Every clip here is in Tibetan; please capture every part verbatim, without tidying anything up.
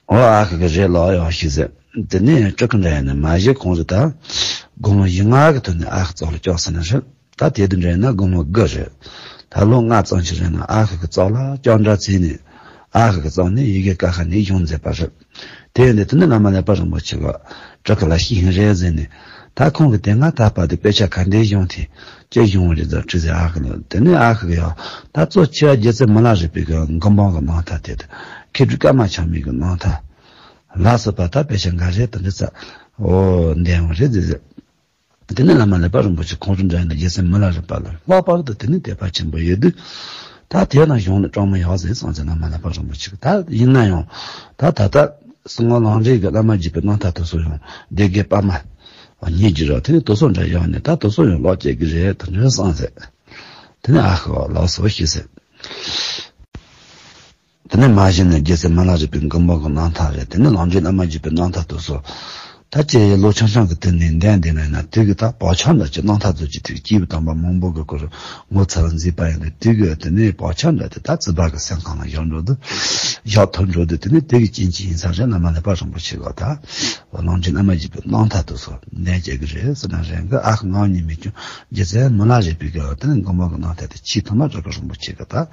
འོ་ཨ་ཁུ་གི་རེད་ལོ་ཡོང་ཤི་ཟེར། དེ་ནས་སྤྲུལ་སྐུ་འདྲ་ཡིན་ན་མ་གཞི་ཁོང་རེད་ད། དགུང་ལོ་བཞི་ལྔ་གི་དུས་ནས་ཨ་ཁུ་ཙོག་ལ་སྐྱོག་ཟེར་ན་རེད། ད་དེ་དུས་འདྲ་ཡིན་ན་དགུང་ལོ་དགུ་རེད། ད་ལོ་ལྔ་ཙམ་ཞིག་རིང་ལ་ཨ་ཁུ་གི་ཙོག་ལ་སྐྱོག་འདྲ་བཙལ་ནས། ཨ་ཁུ་གི་ཙོག་ནས་ཡི་གེ་ཀ་ཁ་ནས་གཞུང་མཛད་པ་རེད། དེ་ཡིན་དུས་དེ་ནས་བླ་མ་ཀླད་པ་རིན་པོ་ཆེ་གི་སྤྲུལ་སྐུ་ལ་ཤེས་ཡིན་རེད་ཟེར་ནས། ད་ཁོང་གིས་དེ་སྔ་ད་བར་དུ་དཔེ་ཆ་ག་འདྲའི་གཞུང་དེ་ཅི་གཞུང་རེད་ཟེར་དྲིས་ཟེར་ཨ་ཁུ་ལ། དེ་ནས་ཨ་ཁུ་གིས་ཡང་ད་གཙོ་ཆེ་བ་རྗེ་བཙུན་མི་ལ་རས་པའི་གི་མགུར་འབུམ་གི་རྣམ་ཐར་དེ་དང་། མཁས་གྲུབ་ཀརྨ་ཆགས་མེད་གི་རྣམ་ཐར་ལ་སོགས་པ་ད་དཔེ་ཆ་འགའ་རེ་དེ་འདྲ་ཙམ་འོ་འདོན་ཡོང་རེད་ཟེར་ཟེར། དེ་ནས་བླ་མ་ཀླད་པ་རིན་པོ་ཆེ་ཁོང་ཁྲོ་འདྲ་ཡིན་ན་རྗེ་བཙུན་མི་ལ་རས་པ་ལ་ལྷག་པར་དུ་དེ་ནས་དད་པ་ཆེན་པོ་ཡོད་དུས། ད་དེ་ན་གཞུང་ནི་གྲངས་མང་ཡོད་ཟེར་སོང་ཟེར། བླ་མ་ཀླད་པ་རིན་པོ་ཆེ་གིས་ད་ཡིན་ན་ཡང་ད་ད་ལྟ་སྲིད་ངོ་ལམ་འབྲས་ཀྱི་བླ་མ་རྒྱུད་པའི་རྣམ་ཐར་དེ་ཚོ་ཡང་སྡེ་དགེ་པདྨ་ཉིད་ཀྱི་ར། དེ་ནས་དེ་ཚོ་འདྲ་ཡོད་ནས་ད་དེ་ཚོ་ཡང་ཀློག་སྐྱེལ་གི་རེད་དེ་འདྲ་སོང་ཟེར། དེ་ནས་ཨ་ཁུ་ལགས་སོ་ཤི་ཟེར། དེ་ནས་མ་གཞི་ནས་རྗེ་བཙུན་མི་ལ་རས་པའི་མགུར་འབུམ་གྱི་རྣམ་ཐར་རེད། དེ་ནས་ལམ་འབྲས་བླ་མ་རྒྱུད་པའི་རྣམ་ཐར་དེ་ཚོ། ད་ཅི་ལོ་ཆུང་ཆུང་གི་དུས་ནས་འདོན་བསྡད་ན་ཡིན་ན། དེ་གི་ད་བག་ཆགས་འདྲ་ཅིག་རྣམ་ཐར་ཚོ་ཅིག་དེ་གི་སྐྱེས་བུ་དམ་པ་མང་པོ་གི་སྐོར་ངོ་མཚར་མཛད་པ་ཡིན་ཏེ། དེ་གི་དེ་ནས་བག་ཆགས་འདྲ་དེ་ད་བརྩི་བ་གི་སེམས་ཁམས་ལ་བཞག་འགྲོ་དུས། བཞག་ཐུབ་འགྲོ་དུས། དེ་ནས་དེ་གི་རྐྱེན་གྱིས་ཡིན་ས་རེད། བླ་མ་ཀླད་པ་རིན་པོ་ཆེ་གིས་ད་ལམ་འབྲས་བླ་མ་རྒྱུད་པའི་རྣམ་ཐར་དེ་ཚོ་འདོན་བྱེད་ཀྱི་རེད་ཟེར་ན་རེད་གི། ཨ་ཁུ་ངག་གཉིས་མེད་ཀྱང་རྗེ་བཙུན་མི་ལ་རས་པའི་གི་དེ་ནས་མགུར་འབུམ་གྱི་རྣམ་ཐར་དེ་ཆེས་ཐོག་མ་སྤྲུལ་སྐུ་རིན་པོ་ཆེ་གིས་ད་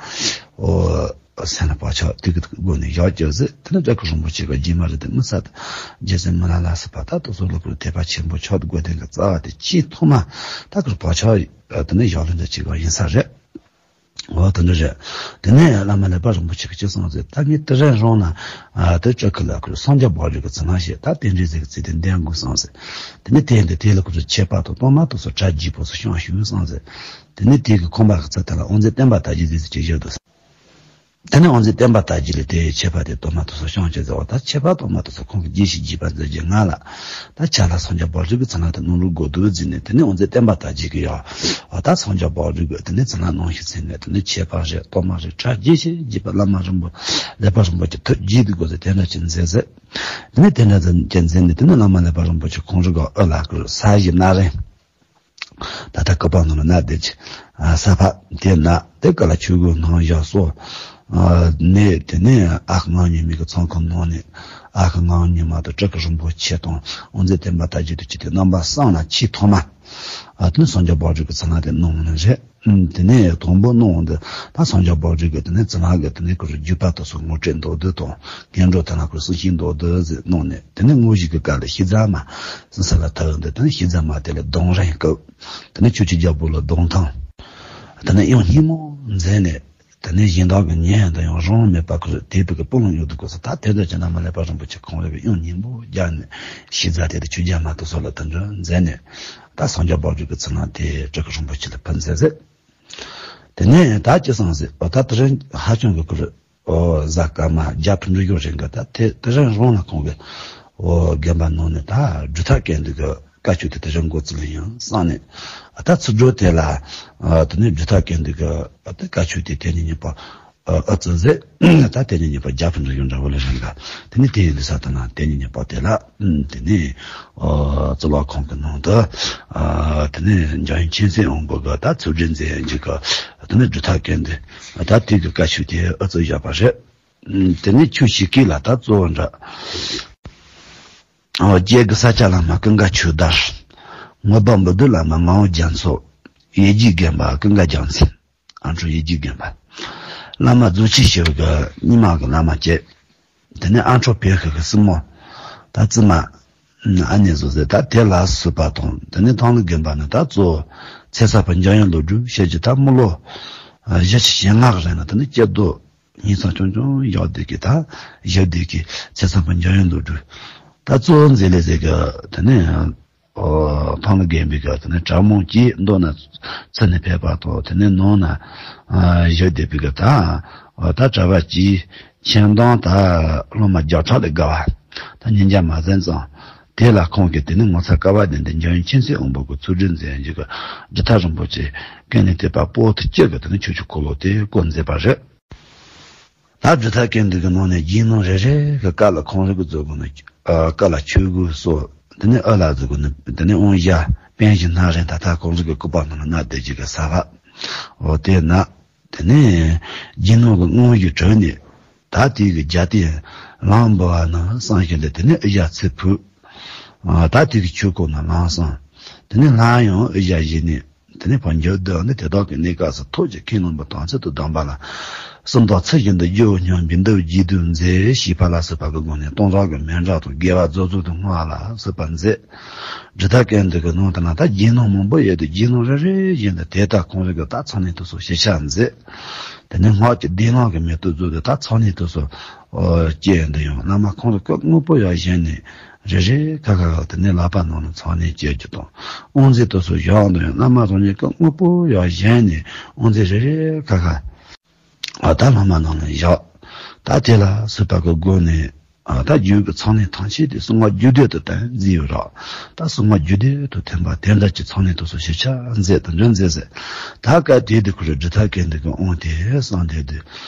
འོ། སེམས་ལ་བག་ཆགས་དེ་གི་སྒོ་ནས་བཞག་བྱས་ཟེར། དེ་ནས་སྤྲུལ་སྐུ་རིན་པོ་ཆེ་གིས་རྗེས་མ་རེད་དེ་མི་ས་དེ་རྗེ་བཙུན་མི་ལ་ལ་སོགས་པ་ད་དེ་ཚོ་ལ་ཁོ་དད་པ་ཆེན་པོ་ཕྱོགས་དེ་དགོས་དོན་གི་རྩ་བ་དེ་ཆེས་ཐོག་མ་ད་ཁོ་བག་ཆགས་དེ་ནས་བཞག་ལུགས་འདྲ་ཅིག་ཡིན་ས་རེད། འོ་དེ་འདྲ་རེད། དེ་ནས་བླ་མ་ཀླད་པ་རིན་པོ་ཆེ་གིས་ཅི་གསུངས་ཟེར། ད་ངས་དེ་རིང་རང་ན་དེ་སྤྲུལ་སྐུ་ལ་ཁོ་སངས་རྒྱས་བག་གྲོས་ཀྱི་མཚན་ལ་བཤད། ད་རྟེན་འབྲེལ་ཟེར་གི་ཚིག་དེ་འདོན་དགོས་བསམ་ཟེར། དེ་ནས་དེ་འདི་དེ་ལ་ཁོ་ཚོ་ཆད་པ་དང་གཏོར་མ་དེ་ཚོ་གྲ་རྒྱས་པོ་ཚོ་བཤམས་ཤོག་བསམ་ཟེར། དེ་ནས་དེ་གི་ཁང་པ་གི་ཚུལ་དེ་ལ་དབུ་མཛད་བསྟན་པ་དར་རྒྱས་ཟེར་ཅིག་བཞུགས་འདུག། དེ་ནས་དབུ་མཛད་བསྟན་པ་དར་རྒྱས་ལ་དེའི་ཆད་པ་དེ་གཏོར་མ་དེ་ཚོ་བཤམས་བྱས་ཟེར་བ། ད་ཆད་པ་གཏོར་མ་དེ་ཚོ་ཁོང་གིས་རྒྱས་ཤིག་རྒྱས་པ་མཛད་རྗེས་ང་ལ་ད་ཆ་ལ་སངས་རྒྱས་བག་གྲོས་ཀྱི་མཚན་ལ་དེ་གནང་རོགས་དགོས་འདུག་ཟེར་ནས། དེ་ནས་དབུ་མཛད་བསྟན་པ་དར་རྒྱས་ཀྱིས་ཡང་ད་སངས་རྒྱས་བག་གྲོས་ཀྱི་དེ་ནས་མཚན་ལ་གནང་ཞིག་ཟེར་ནས། དེ་ནས་ཆད་པ་རེད་གཏོར་མ་རེད་གྲ་རྒྱས་ཤིག་རྒྱས་པ། བླ་མ་རིན་པོ་ཀླད་པ་རིན་པོ་ཆེ་ཐུགས་དགྱེས་འདུག་གོ་ཟེར། དེ་འདྲ་ཅིག་མཛད་ཟེར། དེ་ནས་དེ་འདྲ་ཅིག་མཛད་ནས། དེ་ནས་བླ་མ་ཀླད་པ་རིན་པོ་ཆེ་ཁོང་རང་གི་དབུ་ལ་ཁོ་ས་གཞི་སྣ་རིང་། ད་ལྟ་སྐུ་པར་ནང་ལ་གནས་བསྡད་ཀྱི་ས་ཕག་དེ་ན་དེ་ཀ་ལ་ཆོས་གོས་སྣང་བཞག་སོགས་ནས། དེ་ནས་ཨ་ཁུ་ངག་གཉིས་མེད་ཀྱི་ཚང་ཁང་ནང་ནས་ཨ་ཁུ་ངག་གཉིས་མ་དང་སྤྲུལ་སྐུ་རིན་པོ་ཆེ་དང་དབུ་མཛད་བསྟན་པ་དར་རྒྱས་དང་བཅས་ཏེ་རྣམ་པ་གསུམ་ལ་ཆེས་ཐོག་མ་ཨ་དེ་ནས་སངས་རྒྱས་བག་གྲོས་ཀྱི་མཚན་ལ་དེ་གནང་ནི་རེད། དེ་ནས་དང་པོ་གནང་འདི་ད་སངས་རྒྱས་བག་གྲོས་ཀྱི་དེ་ནས་མཚན་ལ་གི་དེ་ནས་ཁོ་རང་བརྒྱུད་པ་དེ་ཚོ་ངོ་སྤྲོད་མདོར་བསྡུས་དང་། སྔོན་འགྲོ་དེ་ལ་ཁོ་རང་གསུང་བཤད་མདོར་བསྡུས་ཟེར་གནང་ནས། དེ་ནས་དངོས་གཞི་གི་སྐབས་ལ་ཤེས་རྫ་མ་ཟེར་ས་ལ་ཐུག་འདི། དེ་ནས་ཤེས་རྫ་མ་དེ་ལ་གདུང་རིང་བཀུག། དེ་ནས་ཆོས་ཀྱི་རྒྱལ་པོ་ལ་གདུང་ཐུང་། དེ་ནས་དབྱངས་སྙན་མོ་མཛད་ནས། དེ་ནས་གཞན་དག་གིས་ཉན་དུ་ཡང་རང་མེད་པ་ཁོ་རང་དད་པའི་གི་དཔུང་ལ་གཡུག་འདུག་གོ་ས། ད་དེ་འདྲ་ཅིག་བླ་མ་ཀླད་པ་རིན་པོ་ཆེ་ཁོང་རང་གིས་དབྱངས་སྙན་པོ་རྒྱག་ནས་ཤེས་རྫ་དེ་དང་ཆོས་རྒྱལ་མ་དེ་ཚོ་ལ་དེ་འདྲ་མཛད་ནས། ད་སངས་རྒྱས་བག་གྲོས་ཀྱི་མཚན་ལ་དེ་སྤྲུལ་སྐུ་རིན་པོ་ཆེ་ལ་ཕུལ་མཛད་ཟེར། དེ་ནས་ད་ཅི་སོང་ཟེར། འོ་ད་དེ་རིང་ཧ་ཅང་གི་ཁོ་རང་འོ་གཟའ་སྐར་མ་བརྒྱ་ཕྲག་འགྲོ་ཡོད་རིང་གི་ད་དེ་དེ་རིང་རང་ལ་ཁོང་གིས་འོ་དགོན་པ་ནང་ནས་ད་སྒྲུབ་ཐབས་དགེ་འདུན་གྱི་བཀའ་ཆོས་དེ་དེ་རིང་འགོ་བཙུགས་ཡིན་བསམ་ནས། ད་ཚུར་འགྲོ་དེ་ལ་དེ་ནས་སྒྲུབ་ཐབས་དགེ་འདུན་གྱི་བཀའ་ཆོས་དེ་དེ་ཉིན་གཉིས་པ་ཨ་ཨ་ཙི་ཟེར། ད་དེ་ནས་ཉིན་པ་བརྒྱ་ཕྲག་འགྲོ་ཡོད་འདྲ་བོ་ལ་རིང་ག་དེ་ནས་དེ་ཡིན་དུས་ས་དེ་ན་དེ་ཉིན་ཉིན་པ་དེ་ལ་དེ་ནས་ཨ་ཙི་ལ་ཁོང་གི་ནང་དུ་ཨ་དེ་ནས་འཇམ་དབྱངས་མཁྱེན་བརྩེ་དབང་པོ་གི་ད་ཚུལ་ཁྲིམས་མཛད་ཡན་གྱི་གི་དེ་ནས་སྒྲུབ་ཐབས་དགེ་འདུན་ད་དེ་གི་བཀའ་ཆོས་དེ་ཨ་ཙི་བཞག་པ་རེད། དེ་ནས་ཆོས་ཞུ་སྐབས་ལ་ད་གཙོ་བོ་འདྲ། ཨོ་རྒྱལ་གྱི་ས་སྐྱ་བླ་མ་ཀུན་དགའ་ཆོས་དར། ངོར་པ་འབུམ་སྡེ་བླ་མ་ངག་དབང་རྒྱ་མཚོ། ཡེ་རྒྱས་དགོན་པ་ཀུན་དགའ་རྒྱལ་མཚན། ཨ་འཕྲོ་ཡེ་རྒྱས་དགོན་པ། བླ་མ་རྫོགས་ཆེན་ཞི་བའི་གི་རྙིང་མ་གི་བླ་མ་བཅས། དེ་ནས་ཨ་འཕྲོ་བོད་ཤི་གི་སྲིང་མོ། ད་བཙུན་མ། ཨ་ནེ་བཟོ་ཟེར། ད་དེ་ལ་སོགས་པ་དང་། དེ་ནས་ཐང་ལྷ་དགོན་པ་ནས་ད་གཙོ་བོ་ཚེ་ས་པ་འཇམ་དབྱངས་བློ་གྲོས་ཞེས་ཀྱི་ད་དམུ་ལོ་བཞི་བཅུ་ཞེ་ལྔ་གི་རིང་ལ་དེ་ནས་སྐྱིད་རྡོ་ཉིན་སང་ཆུང་ཆུང་བཞག་བསྡད་ཀྱི་ད་བཞག་བསྡད་ཀྱི་ཚེ་ས་པ་འཇམ་དབྱངས་བློ་གྲོས། ད་གཙོ་བོ་མཛད་ལས་ཟེར་གི་དེ་ནས། ཨོ་ཐང་ལྷ་དགོན་པའི་གི་དེ་ནས་གྲྭ་མང་གིས་མདོ་ན་ཚུར་ནས་ཕེབས་པ་དང་། དེ་ནས་ནང་ན་ཨ་བཞུགས་བསྡད་པའི་གི་ད་ཨོ་ད་གྲྭ་པ་གིས་མཁྱེན་མདངས་ད་སློབ་མ་བརྒྱ་ཕྲག་ལས་བརྒལ་བ་ད་ཉིན་རྒྱ་མ་ཟིན་ཙང་། དེ་ལ་ཁོང་གིས་དེ་ནས་ངོ་མཚར་སྐལ་བ་ལྡན་ཏེ་འཇམ་དབྱངས་མཁྱེན་བརྩེ་དབང་པོ་གི་ཚུལ་ཁྲིམས་མཛད་ཡན་གྱི་གི་སྒྲུབ་ཐབས་རིན་པོ་ཆེ་ཀུན་ནས་བསྟན་པ་པོ་ཏི་སྤྱི་གི་དེ་ནས་ཆོས་ཀྱི་འཁོར་ལོ་དེ་བསྐོར་མཛད་པ་རེད། ད་སྒྲུབ་ཐབས་ཀུན་འདུས་ཀྱི་ནང་ནས་རྗེས་གནང་རེ་རེ་གི་བཀའ་ལ་ཁོང་རང་གིས་མཛད་དགོས་ནི། ཨ་བཀའ་ལ་ཆོས་གོས་སོགས། དེ་ནས་ཨ་ལ་མཛད་དགོས་ནི། དེ་ནས་དབང་ཞྭ་པཎ་གཞི་སྣ་རིང་ད་ལྟ་ཁོང་རང་གི་སྐུ་པར་ནང་ལ་གནས་བསྡད་ཀྱི་གི་ས་ཕག་འོ་དེ་ན། དེ་ནས་རྗེས་གནང་གི་དངོས་གཞི་གྲོལ་ནས། ད་དེ་གི་རྒྱ་དེ་ལམ་འབུལ་བ་ནི་བསམ་ཞིང་ལས། དེ་ནས་ཨི་ཡ་ཚེ་ཕུག་ཨ་ད་དེ་གི་ཆོས་སྐོར་ན་ལམ་བསམ། དེ་ནས་ལམ་ཡང་ཨི་ཡ་བཞི་ནས། དེ་ནས་ཕར་འགྱུར་དུ་ནི་དེ་དག་གི་གནས་སྐབས་སུ་ཐུགས་ཀྱི་ཁས་བླངས་པ་དམ་ཚིག་ཏུ་བསྡམས་པ་ལ། གསུམ་དང་ཚུལ་བཞིན་དུ་རྒྱུ་བ་སྙོམས་པའི་འདུ་བའི་རྗེས་ཟློས་མཛད་ཞེས་པ་ལ་སོགས་པ་གི་སྒོ་ནས་སྟོང་ཕྲག་གི་མཎྜལ་དང་དགེ་བ་རྫོགས་རྫོགས་དུ་བསྔོ་བ་ལ་སོགས་པ་མཛད། སྒྲུབ་ཐབས་ཀྱི་འདི་གི་ནང་དུ་ན་ད་རྗེས་གནང་མང་པོ་ཡོད་དེ། རྗེས་གནང་རེ་རེ་བཞིན་དུ་དེ་ལྟར་ཁོང་རང་གི་ད་ཚང་ནས་དུ་སོགས་ཞིབ་ཆ་མཛད། དེ་ནས་སྔགས་ཀྱི་བཟླས་ལམ་གྱི་མེ་ཏོག་བརྫོས་ཏེ་ད་ཚང་ནས་དུ་སོགས་སྐྱེས་འདི་ཡང་བླ་མ་ཁོང་རང་སྐུ་དངོས་པོ་ཡང་བཞེངས་ནས་རེ་རེ་ཁ་ཁ་ཁ་དེ་ནས་ལག་པ་ནང་ལ་ཚང་ནས་སྐྱེས་རྒྱུ་དང་། དབང་རྫས་དུ་སོགས་བཞག་འདི་ཡང་བླ་མ་རང་ཉིད་སྐུ་དངོས་པོ་ཡང་བཞེངས་ནས་དབང་རྫས་རེ་རེ་ཁ་ཁ་ཨ་ད་ལྷག་མ་ནང་ལ་བཞག་ད་དེ་ལ་སོགས་པ་གི་སྒོ་ནས་ཨ་ད་རྒྱུད་ཀྱི་ཚང་ནས་ཐང་ཆད་དེ་གསང་སྔགས་རྒྱུད་སྡེ་དུ་བསྟན་མཛད་ཡོད་ར། ད་གསང་སྔགས་རྒྱུད་སྡེ་དུ་ཐིམ་པ་དེ་འདྲ་ཅིག་ཚང་ནས་དུ་སོགས་ཞིབ་ཆ་མཛད་དུ་འདྲ་མཛད་ཟེར། ད་སྐབས་དེ་དུས་ཁོ་རང་སྒྲུབ་ཐབས་མཁན་འདི་གི་དབང་དེ་གསང་སྟེ་དུས་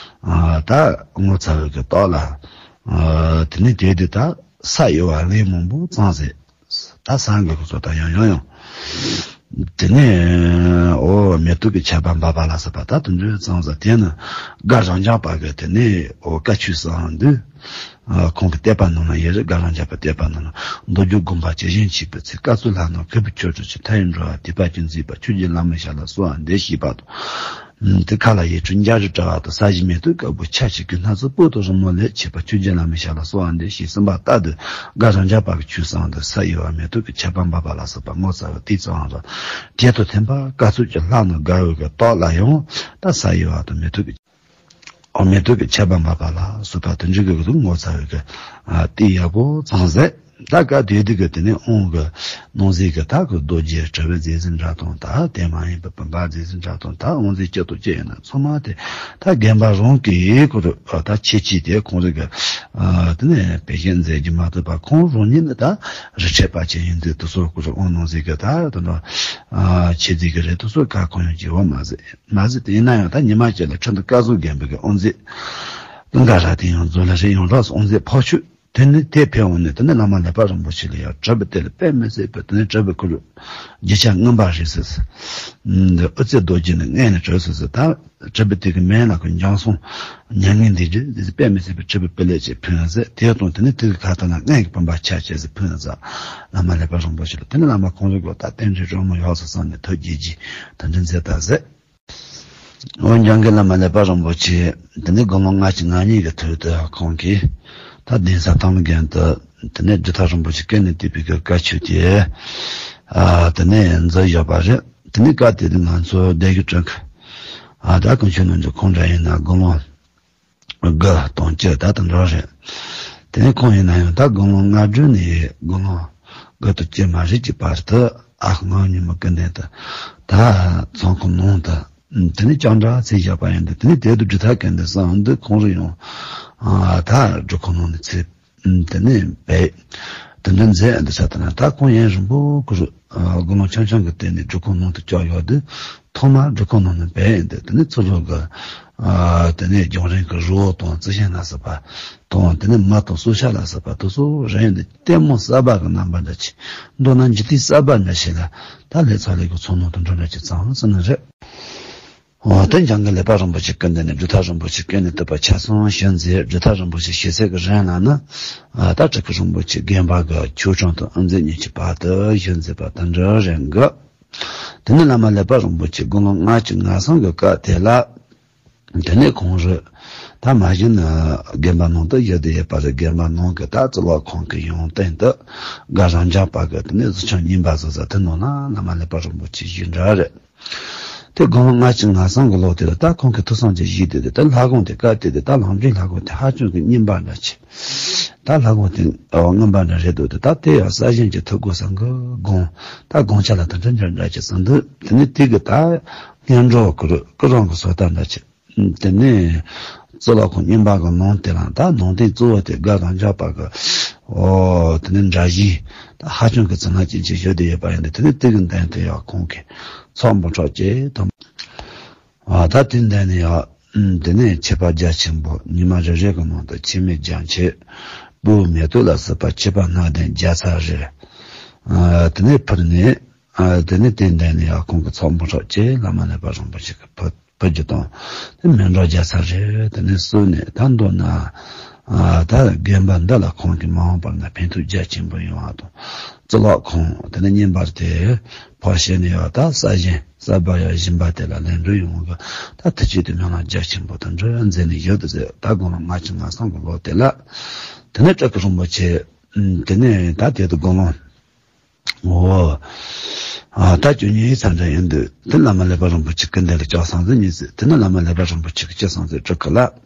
ཨ་ད་ངོ་ཚ་བའི་གི་རྟགས་ལ། ཨ་དེ་ནས་དེ་དུས་ད་ས་གཡོ་བ་ལན་མང་པོ་བཙལ་ཟེར། ད་སངས་རྒྱས་ཀྱི་ཚོགས་དང་ཡང་ཡང་ཡང་། དེ་ནས་འོ་མེ་ཏོག་གི་ཆར་པ་འབབ་པ་ལ་སོགས་པ་ད་དུང་འདྲ་ཙང་ཙང་། དེ་ནི་དགའ་རབ་འབྱམས་པ་གི་དེ་ནས་འོ་བཀའ་ཆོས་གསུངས་དུས། ཨ་ཁོང་གི་བསྟོད་པ་ནང་ན་ཡེ་རེ་དགའ་རབ་འབྱམས་པའི་བསྟོད་པ་ནང་ན། མདོ་རྒྱུད་དགོངས་པ་ཇི་བཞིན་མཁྱེན་པའི་ཚེ། བཀའ་སྩལ་ལྷ་རྣམས་གུས་པས་ཕྱག་འཚལ་ཞིང་། མཐའ་ཡས་འགྲོ་བ་དད་པ་ཅན་མཛེས་པ། ཆོས་ཀྱི་བླ་མའི་ཞབས་ལ་གསོལ་བ་འདེབས་ཞེས་པ་དང་། དེ་ཁ་ལ་ཡིག་འབྲུ་འཇའ་རིས་བཀྲ་བ་དང་། ས་གཞི་མེ་ཏོག་དཀར་པོ་ཆར་ཆུ་གི་སྣ་ཚོགས་སྤོས་དང་རོལ་མོ་ལས། མཆོད་པ་ཆོས་ཀྱི་བླ་མའི་ཞབས་ལ་གསོལ་བ་འདེབས་ཞེས་གསུངས་པ་ལྟར་དུ་དགའ་རབ་འབྱམས་པ་གི་ཆོས་གསུངས་དུས་ས་གཡོ་བ་མེ་ཏོག་གི་ཆར་པ་འབབ་པ་ལ་སོགས་པ་ངོ་མཚར་བ་དེ་ཙམ་རེད། དེ་དང་མཐུན་པར་བཀའ་སྩལ་གྱི་ལྷ་རྣམས་དགའ་བའི་གི་རྟགས་ལ་ཡང་ད་ས་གཡོ་བ་དང་མེ་ཏོག་གི་ཨོ་མེ་ཏོག་གི་ཆར་པ་འབབ་པ་ལ་སོགས་པ་དོན་འགྲུབ་ཀྱི་གི་ངོ་མཚར་བའི་གི་ཨ་དེ་ཡག་པོ་ཙང་ཟད། ད་སྐབས་དེ་དུས་ཀྱི་དེ་ནས་དབང་གི་སྣང་སྲིད་ཀྱི་ད་གི་རྡོ་རྗེ་དྲིལ་བུ་རྫས་འཛིན་འདྲ་དང་། ད་དེ་མ་ཡིན་པའི་བུམ་པ་རྫས་འཛིན་འདྲ་དང་། ད་དབང་རྫས་སྤྱི་དང་སྤྱི་ཡིན་ན་ཚང་མ་དེ་ད་རྒན་པ་རང་གིས་ཁོ་རུ་ད་ཁྱད་ཆོས་དེ་ཁོང་རང་གི་ཨ་དེ་ནས་བེད་སྤྱོད་མཛད་རྒྱུ་མ་གཏོགས་པ། ཁོང་རང་ཉིད་ནི་ད་རི་ཁྲོད་པ་ཅིག་ཡིན་དུས་དེ་ཚོ་ཁོ་རུ་དབང་སྣང་སྲིད་ཀྱི་ད་དེ་འདྲ་ཨ་ཆེད་རྫས་ཀྱི་རེད། དེ་ཚོ་ག་གང་ཡང་བགྱིས་པ་མ་ཟད། མ་ཟད་དེ་ཡིན་ན་ཡང་ད་ཉི་མ་གཅིག་ལ་ཁྲི་འདི་བཀའ་ཟུར་རྒན་པའི་གི་དབང་རྫས་ཀུན་དགའ་རབ་བརྟན་ཡང་རྫོགས་ལ་རེ་ཡང་རགས་སུ་དབང་རྫས་ཕབ་ཆོག་དེ་ནས་དེ་ཕེབས་འོང་ནས་དེ་ནས་བླ་མ་ཀླད་པ་རིན་པོ་ཆེ་ལ་ཡང་དྲིལ་བུ་དེ་ལ་དཔེ་མི་སྲིད་པའི་དེ་ནས་དྲིལ་བུ་ཁོ་རུ་རྒྱུ་ཆ་མངོན་པ་རེད་ཟེར། འདི་ཨུ་ཙི་རྡོ་རྗེ་ནི་མངལ་ནས་གྲོལ་སོང་ཟེར། ད་དྲིལ་བུ་དེ་གི་མིང་ལ་ཁོ་འཇམ་སོང་མྱ་ངན་འདས་རྒྱུ་ཟེར། དཔེ་མི་སྲིད་པའི་དྲིལ་བུ་སྤུ་ལེགས་ཅིག་ཕུལ་ཟེར། དེ་དང་དེ་ནས་དེ་གི་ཁ་ཐུག་ན་མངལ་གྱི་བུམ་པ་ཆ་བྱད་ཟེར་ཕུལ་ཟེར། བླ་མ་ཀླད་པ་རིན་པོ་ཆེ་ལ། དེ་ནས་བླ་མ་ཁོང་ཚོ་གི་ད་རྟེན་འབྲེལ་རོལ་མོ་ཡག་སོ་སོ་ནས་ཐུགས་དགྱེས་རྗེས་དེ་འདྲ་མཛད་ད་ཟེར། འོན་ཀྱང་གི་བླ་མ་ཀླད་པ་རིན་པོ་ཆེ་དེ་ནས་དགུང་ལོ་ལྔ་བཅུ་ང་གཉིས་ཀྱི་དུས་དུ་ཁོང་གིས་ད་གདན་ས་ཐང་རྒན་དུ་དེ་ནས་སྒྲུབ་ཐབས་རིན་པོ་ཆེ་སྐུ་ནས་བསྟན་པའི་གི་བཀའ་ཆོས་དེ་ཨ་དེ་ནས་མཛད་ཡོད་པ་རེད། དེ་ནས་སྐབས་དེ་དུས་ང་ཚོ་སྡེ་དགེ་སྤྲུལ་སྐུ་ཨ་ད་དཀོན་མཆོག་རྣམས་ཀྱི་ཁོང་འདྲ་ཡིན་ན་དགུང་ལོ་དགུ་དང་བཅུ་ད་དུང་འགྲོ་རེད། དེ་ནས་ཁོང་ཡིན་ན་ཡང་ད་དགུང་ལོ་ལྔ་བཅུ་ནས་དགུང་ལོ་དགུ་དང་བཅུ་མ་རེད་ཀྱི་བར་དུ་ཨ་སྔགས་ཉིན་མོ་ཀུན་ལྡན་དུ་ད་ཚོགས་ཁང་ནང་དུ་དེ་ནས་ཅང་འདྲ་ཚེ་བཞག་པ་ཡིན་འདུག་དེ་ནས་དེ་དུ་སྒྲུབ་ཐབས་ཀྱི་འདི་གསང་འདི་ཁོང་རུ་ཡང་ཨ་ད་སྒྲུབ་ཁང་ནང་ནས་ཚེ་དེ་ནས་བས་དེ་འདྲ་མཛད་འདི་ས་དེ་ན་ད་ཁོང་ཡུན་རིང་པོ་ཁོ་རུ་དགུང་ལོ་ཆུང་ཆུང་གི་སྟེང་ནས་སྒྲུབ་ཁང་ནང་དུ་བཅར་ཡོད་དུས། ཐོག་མར་སྒྲུབ་ཁང་ནང་ནས་བས་ཡིན་ཏེ། དེ་ནས་ཚུར་ལོག་གི་ཨ་དེ་ནས་རྒྱང་རིང་གི་རི་བོ་དང་རྩི་ཤིང་ལ་སོགས་པ་དང་། དེ་ནས་མ་དང་སྲོག་ཆགས་ལ་སོགས་པ་དེ་ཚོ་རེ་ཡིན་ཏེ་ལྟད་མོ་གསར་པ་གི་རྣམ་པ་འདྲ་ཅིག་མདོར་ན་འཇིག་རྟེན་གསར་པ་འདྲ་ཞིག་ལ་ད་ལས་ཚ་ལས་ཀྱི་ཚོགས་ནང་དུ་འགྲོ་འདྲ་ཅིག་ཙང་ཟེར་ནི་རེད། འོ་དེ་འཇང་གི་ཀླད་པ་རིན་པོ་ཆེ་སྐུ་མདུན་ནས་སྒྲུབ་ཐབས་རིན་པོ་ཆེ་སྐུ་ནས་བཏུས་པ་ཆ་ཚང་ཞུས་མཛད། སྒྲུབ་ཐབས་རིན་པོ་ཆེ་ཞུས་ཚད་ཀྱི་རིང་ལ་ནི་ཨ་ད་སྤྲུལ་སྐུ་རིན་པོ་ཆེ་དགོན་པ་གི་ཆོས་ཁྲིམས་དང་དབུ་མཛད་གཉིས་ཀྱི་བར་དུ་ཞུས་མཛད་པ་དེ་འདྲ་རེད་འགི། དེ་ནས་བླ་མ་ཀླད་པ་རིན་པོ་ཆེ་དགུང་ལོ་ལྔ་བཅུ་ང་གསུམ་གྱི་སྐབས་དེ་ལ། དེ་ནས་ཁོང་རུ་ད་མ་གཞི་ནས་དགོན་པ་ནང་དུ་བཞུགས་བསྡད་ཡོད་པ་རེད། དགོན་པ་ནང་གི་ད་རྩི་ལོ་ཁང་གི་ཡོན་ཏན་དུ་དགའ་རབ་འབྱམས་པ་གི་དེ་ནས་གཟི་ཆུ་རྙིང་པ་བཟོ་ས་དེ་ནང་ན་བླ་མ་ཀླད་པ་རིན་པོ་ཆེ་བཞུགས་འདྲ་རེད། དེ་དགུང་ལོ་ལྔ་བཅུ་ང་གསུམ་གྱི་ལོ་དེ་ལ་ད་ཁོང་གི་ཐུགས་བསམ་ཅིག་བཞེས་ཏེ། དེ་ད་ལྷ་ཁང་དེ་སྐབས་དེ་དེ་ད་ལམ་འབྲས་ལྷ་ཁང་དེ་ཧ་ཅང་གི་རྙིང་པ་འདྲ་ཆེ། ད་ལྷ་ཁང་དེ་ཨ་རྔོན་པ་འདྲ་རེད་འདུག་དེ་ད་དེ་ཡང་ས་གཞན་གྱི་ཐུགས་དགོས་བསམ་གི་དགོངས། ད་དགོངས་འཆར་ལ་ད་འདྲ་འདྲ་འདྲ་ཅིག་གསུངས་འདུག་དེ་ནས་དེ་གི་ད་སྔོན་འགྲོ་གི་རུ་ཀི་རང་གི་བཟོ་ལྟ་འདྲ་ཅིག་དེ་ནས་རྩི་ལོ་ཁང་རྙིང་པ་གི་ནང་དེ་ལ་ད་ནང་རྟེན་གཙོ་བོ་དེ་དགའ་རབ་འབྱམས་པ་གི་ཨོ་དེ་ནས་འདྲ་བཞིན་ད་ཧ་ཅང་གི་བརྩི་ལྷང་ཅན་ཅིག་བཞུགས་བསྡད་ཡོད་པ་ཡིན་ཏེ། དེ་ནས་དེ་གི་མདུན་དུ་ཡང་ཁོང་གིས་ཚོགས་འབུམ་ཕྲག་གཅིག་དང་། ཨ་ད་དེ་འདྲ་ནས་ཡང་དེ་ནས་ཆད་པ་རྒྱ་ཆེན་པོ་ཉི་མ་རེ་རེ་གི་ནང་དུ་འཆི་མེད་རྒྱ་མཆེད་སྤོས་མེ་ཏོག་ལ་སོགས་པ་མཆོད་པ་སྣ་ལྡན་བརྒྱ་ཚར་རེ། ཨ་དེ་ནས་ཕུལ་ནས་ཨ་དེ་ནས་དེ་འདྲ་ནས་ཡང་ཁོང་གི་ཚོགས་འབུམ་ཕྲག་གཅིག་བླ་མ་ཀླད་པ་རིན་པོ་ཆེ་གིས་ཕུལ། ཕུལ་རྒྱུ་དང་། དེ་མཎྜལ་རྒྱག་ས་རེད། དེ་ནས་གསོལ་ནས་ད་མདོར་ན། ཨ། ད་དགོན་པ་འདི་ལ་ཁོང་གིས་མ་འོངས་པར་ན་ཕན་ཐོགས་རྒྱ་ཆེན་པོ་ཡོང་བ་དང་། གཙུག་ལག་ཁང་དེ་ནས་བསྙེན་པར་དེ་ཕར་བྱས་ནས་ཡོད། ད་ས་གཞན་གསར་པ་ཡང་བཞེངས་པ་དེ་ལ་ལན་གྲུ་ཡོང་གི། ད་ཐུགས་རྗེ་དེ་མི་ལ་རྒྱ་ཆེན་པོ་དང་འབྲེལ་མཛད་ནས་ཡོད་དུ་ཟེར། ད་དགུང་ལོ་ལྔ་བཅུ་ང་གསུམ་གྱི་ལོ་དེ་ལ། དེ་ནས་སྤྲུལ་སྐུ་རིན་པོ་ཆེ། ཨུམ། དེ་ནས་ད་དེ་དུ་དགུང་ལོ། འོ། ཨ། ད་བཅུ་གཉིས་ཙམ་འདྲ་ཡིན་དུས་དེ་བླ་མ་ཀླད་པ་རིན་པོ་ཆེ་སྐུ་མདུན་ལ་བཅར་སོང་ཟེར་ནས་ཟེར། དེ་ནས་བླ་མ་ཀླད་པ་རིན་པོ་ཆེ་གིས་ཅི་གསུངས་ཟེར། སྤྲུལ་སྐུ་ལགས།